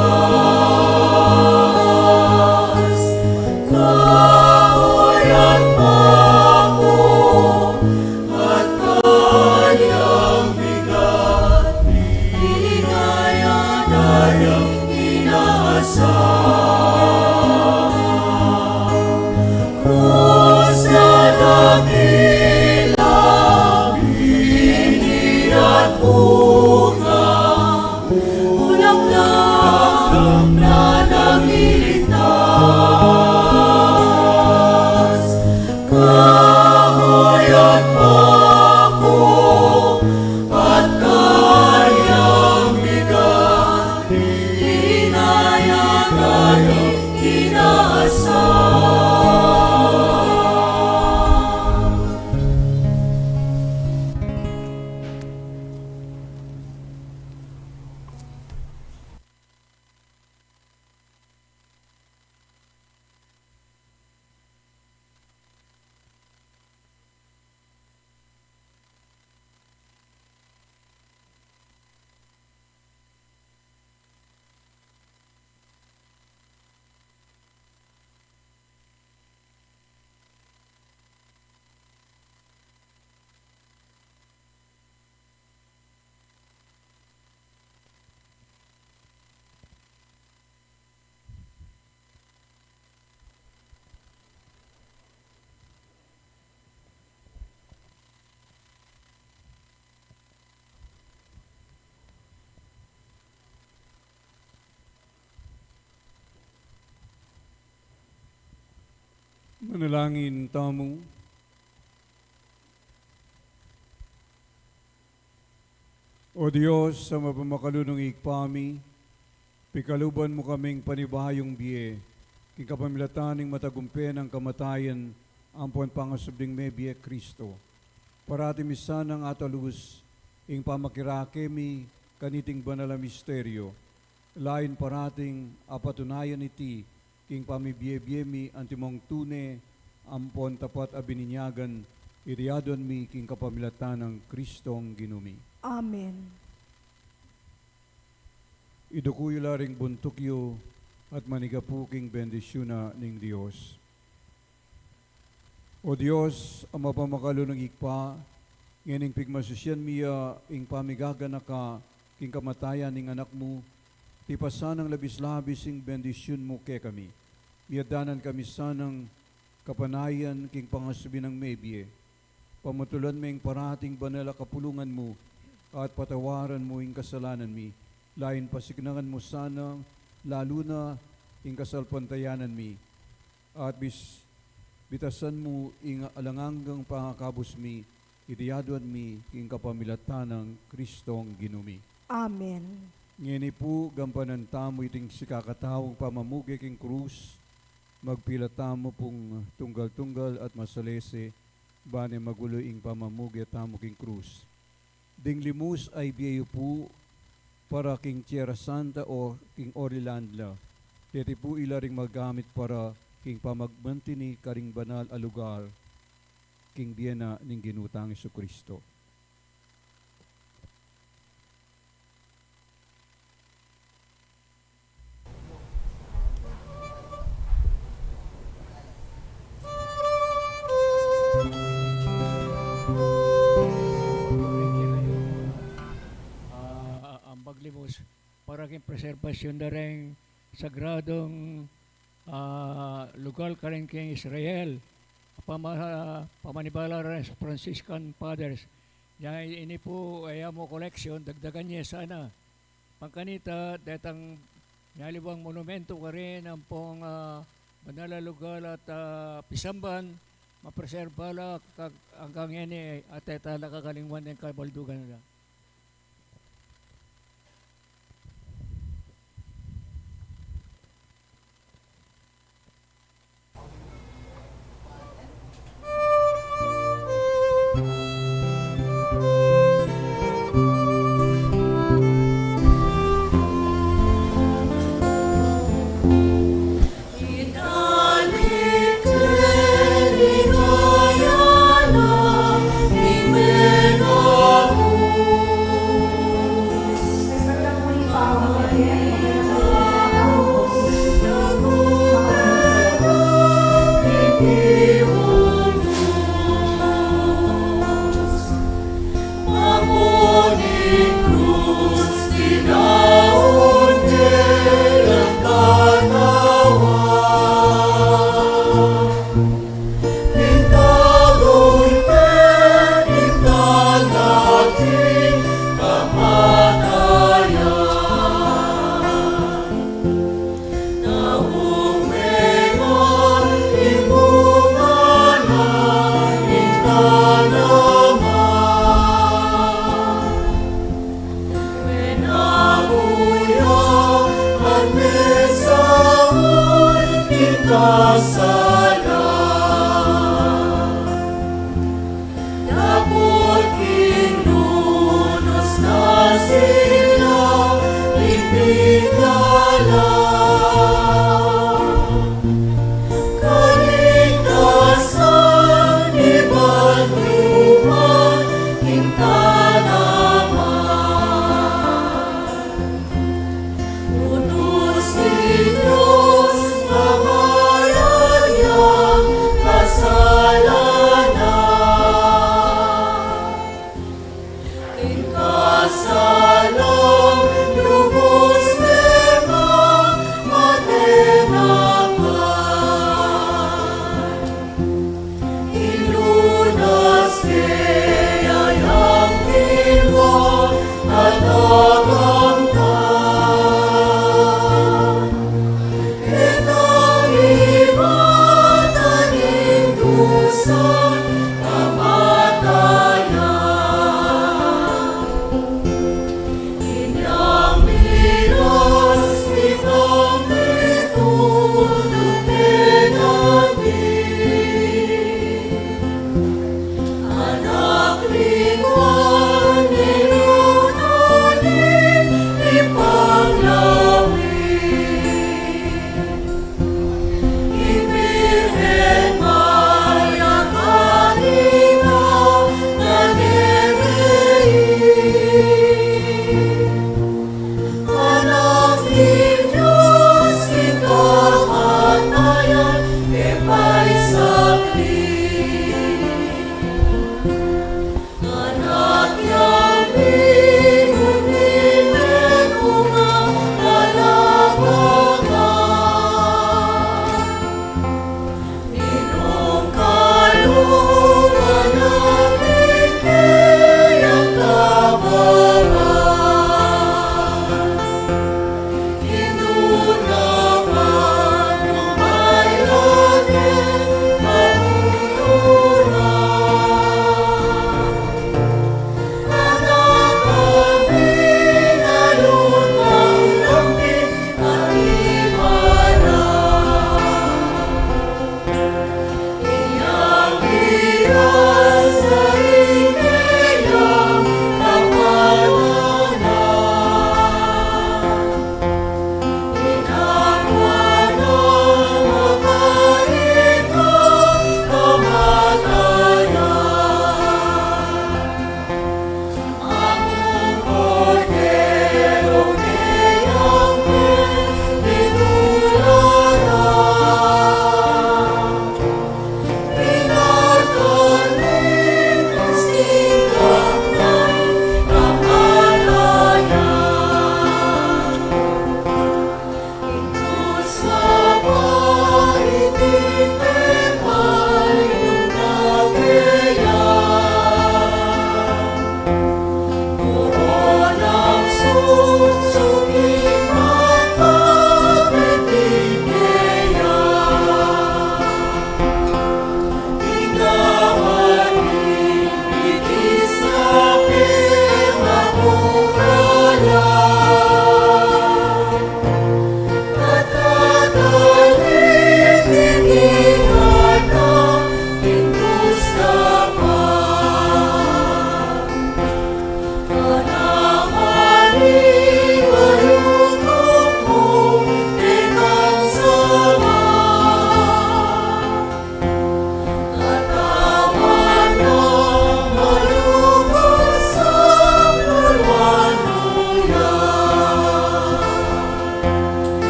Manalangin tamu. O Dios, a mapamakalulung Ibpa mi, pikaluban mu kaming panibayung bie, king kapamilatan ning matagumpe nang kamatayan, ampon pangasubling mebie Kristo. Parati mi sanang atalus ing pamakirake mi kaniting banal a misteryo, lain parating apatunayan iti king pamibie-bie mi antimong tune ampon tapat a bininyagan, iti aduan mi king kapamilatan nang Kristong Ginu mi. Amen. Iduku yu la ring buntuk yu at manigapu king bendisyun na ning Dios. O Dios, a mapamakalulung Ibpa, ngening pigmasusyan mi ya ing pamigaganaka king kamatayan ning Anak mu, tipasan nang labis-labis ing bendisyun mu kekami. Miadanan kami sanang kapanayan king pangasubli nang mebie. Pamutulan me ing parating banal a kapulungan mu, at patawaran mu ing kasalanan mi, lain pasiknangan mu sana, lalu na ing kasalpantayanan mi, at bis-, bitasan mu ing alang anggang pangakabus mi, iti aduan mi king kapamilatan nang Kristong Ginu mi. Amen. Ngeni pu, gampanan tamu iting sikakataung pamamuge king krus, magpila tamu pung tunggal-tunggal at masalese, bane magulu ing pamamuge tamu king krus. Ding limus a ibie yu pu para king Tierra Santa o king Holy Land la. Deti pu ila ring magamit para king pamagmantini karing banal a lugar, king bie na ning Ginu tang Jesucristo. Ah, ang paglimus para king preserbasyun da ring sagradong, ah, lugar karin king Israel. Pama-, pamanibala ring Franciscan Fathers. Ya ini pu, e ya mu koleksyon, dagdagan ye sana. Pangkanita, detang nyaliwang monumento karin ampong, ah, banal a lugar at, ah, pisamban, mapreserba la kag anggang ngeni, at e ta la kakalingwan deng kabaldugan da.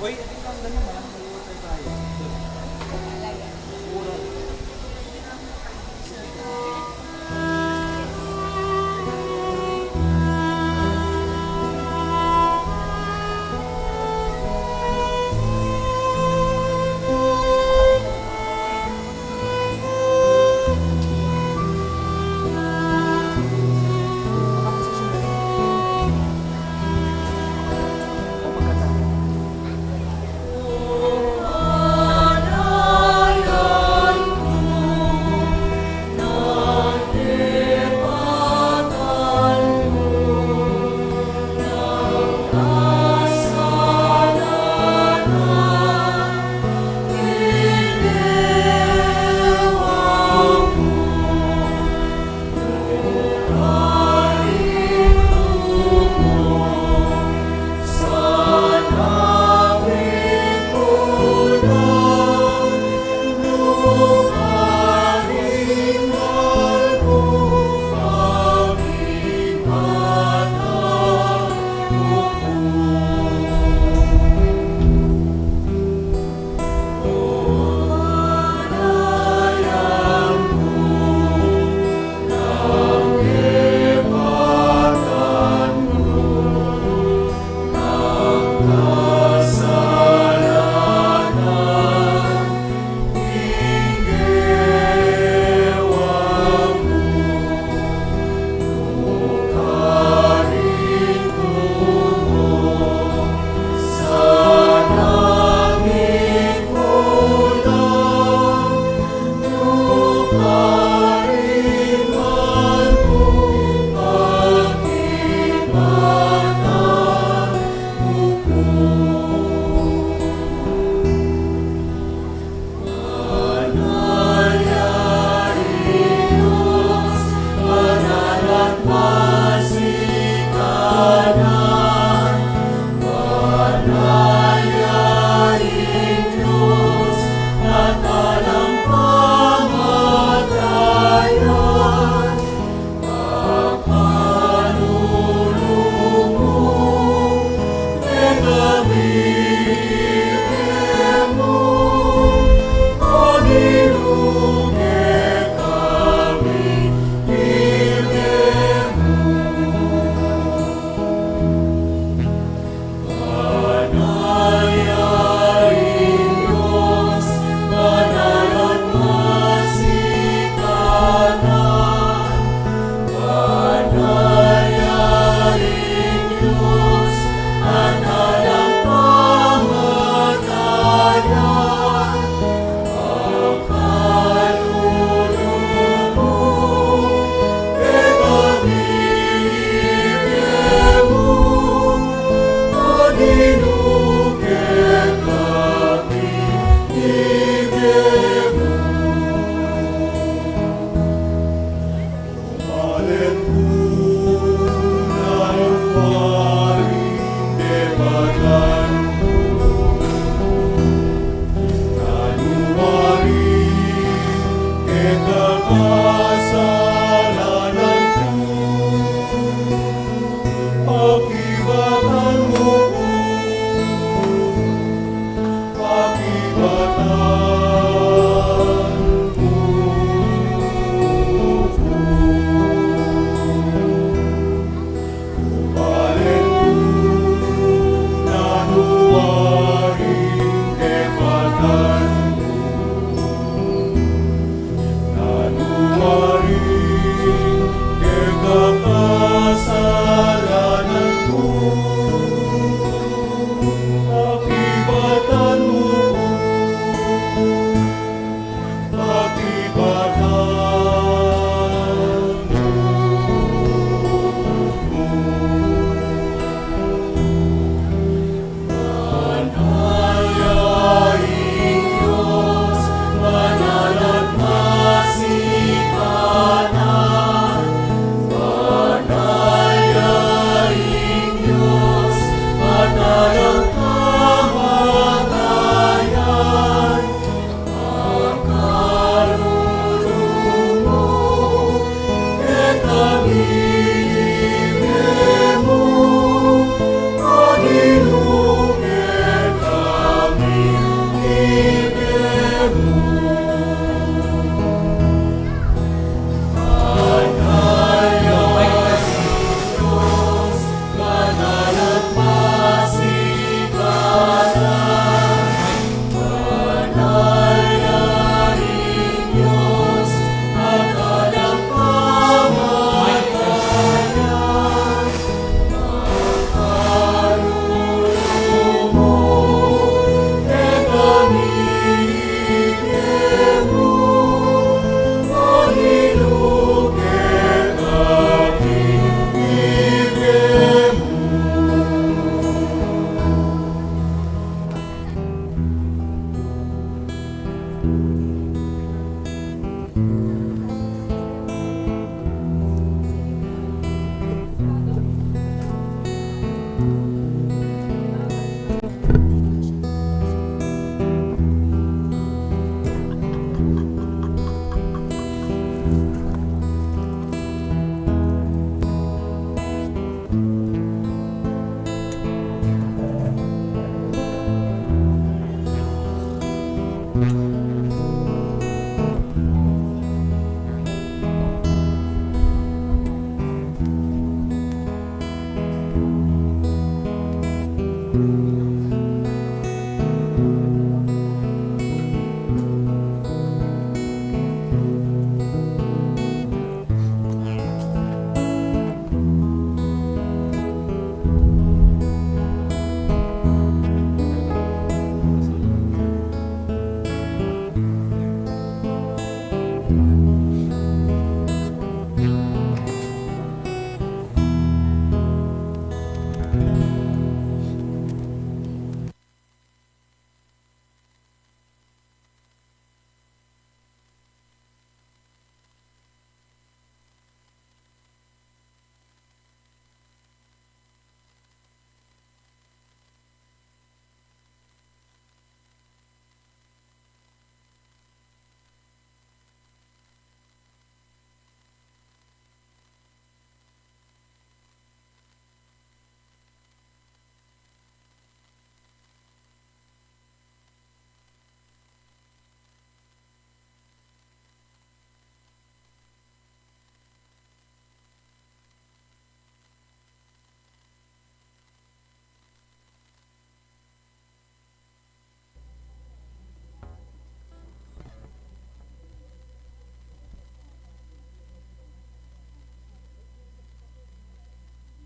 Hoy, ating kang ganun, ha? May utay tayo.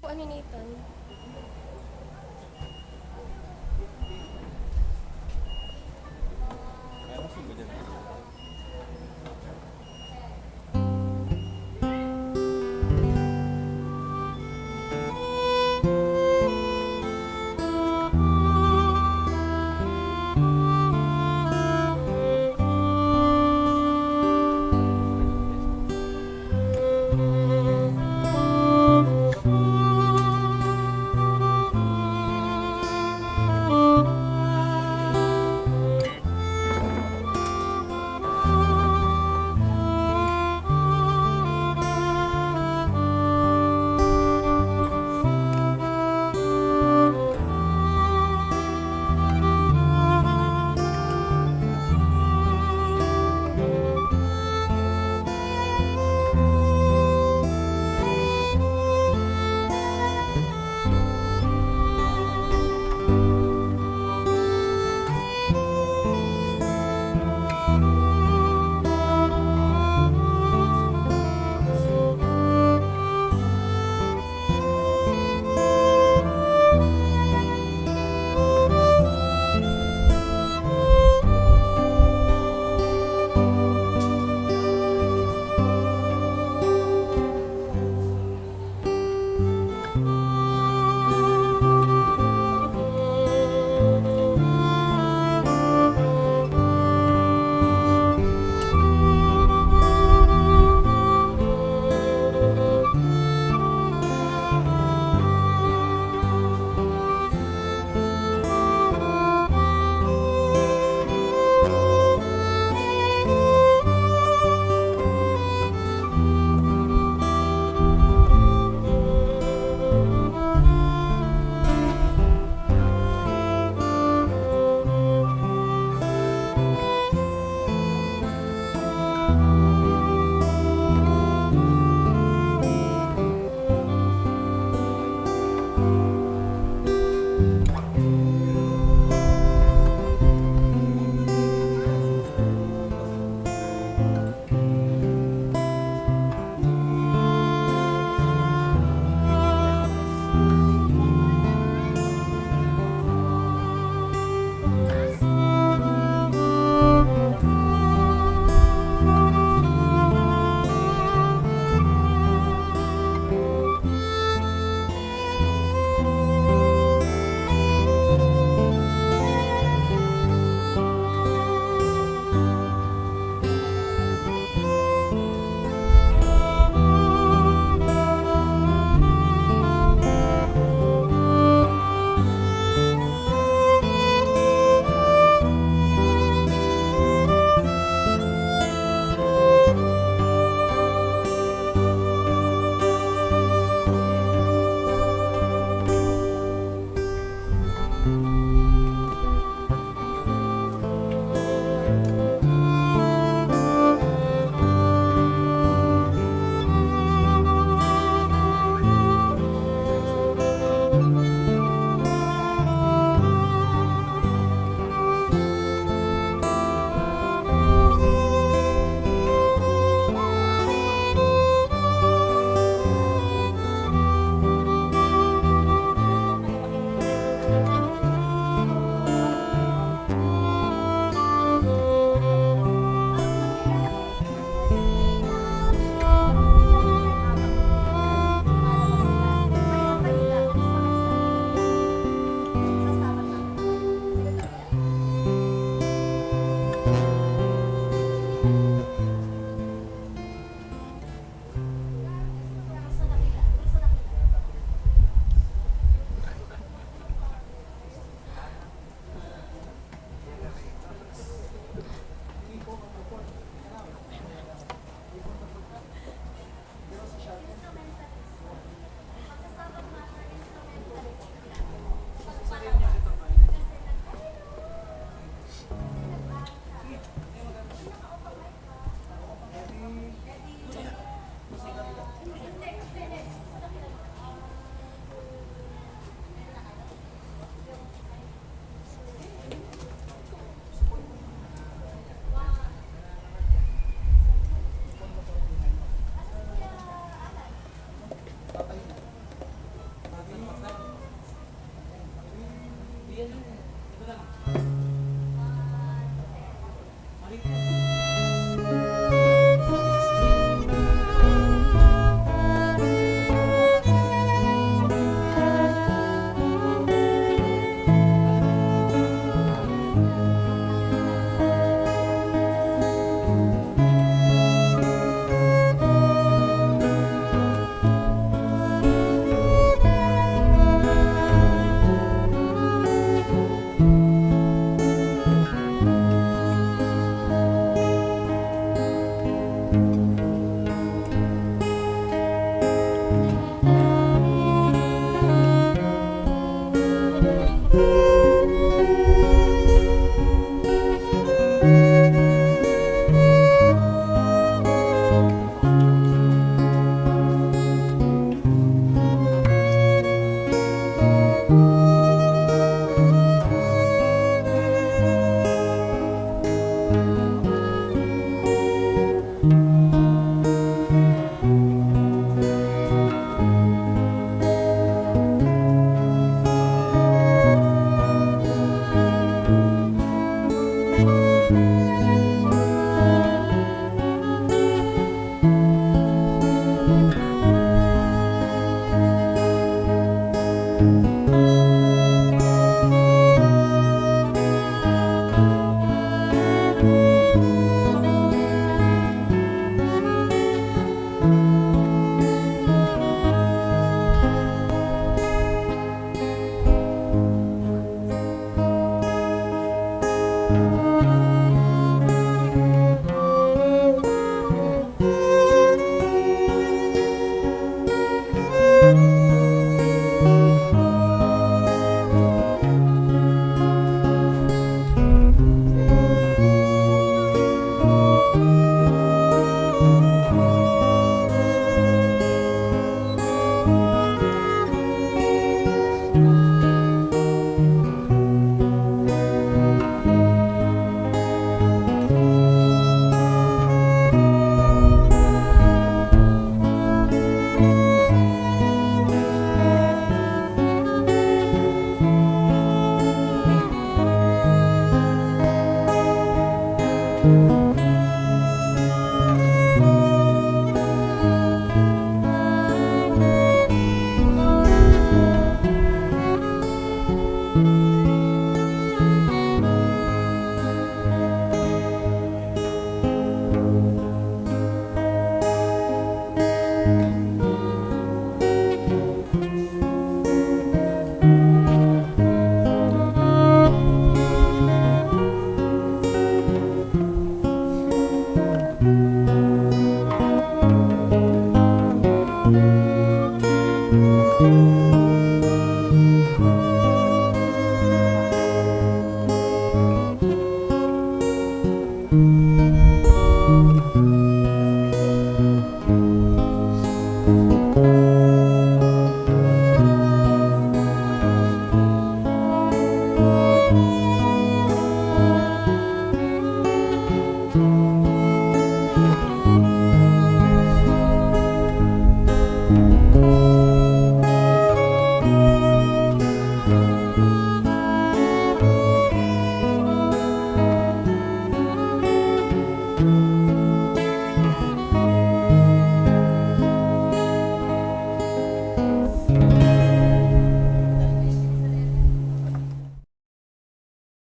Ano, Nathan?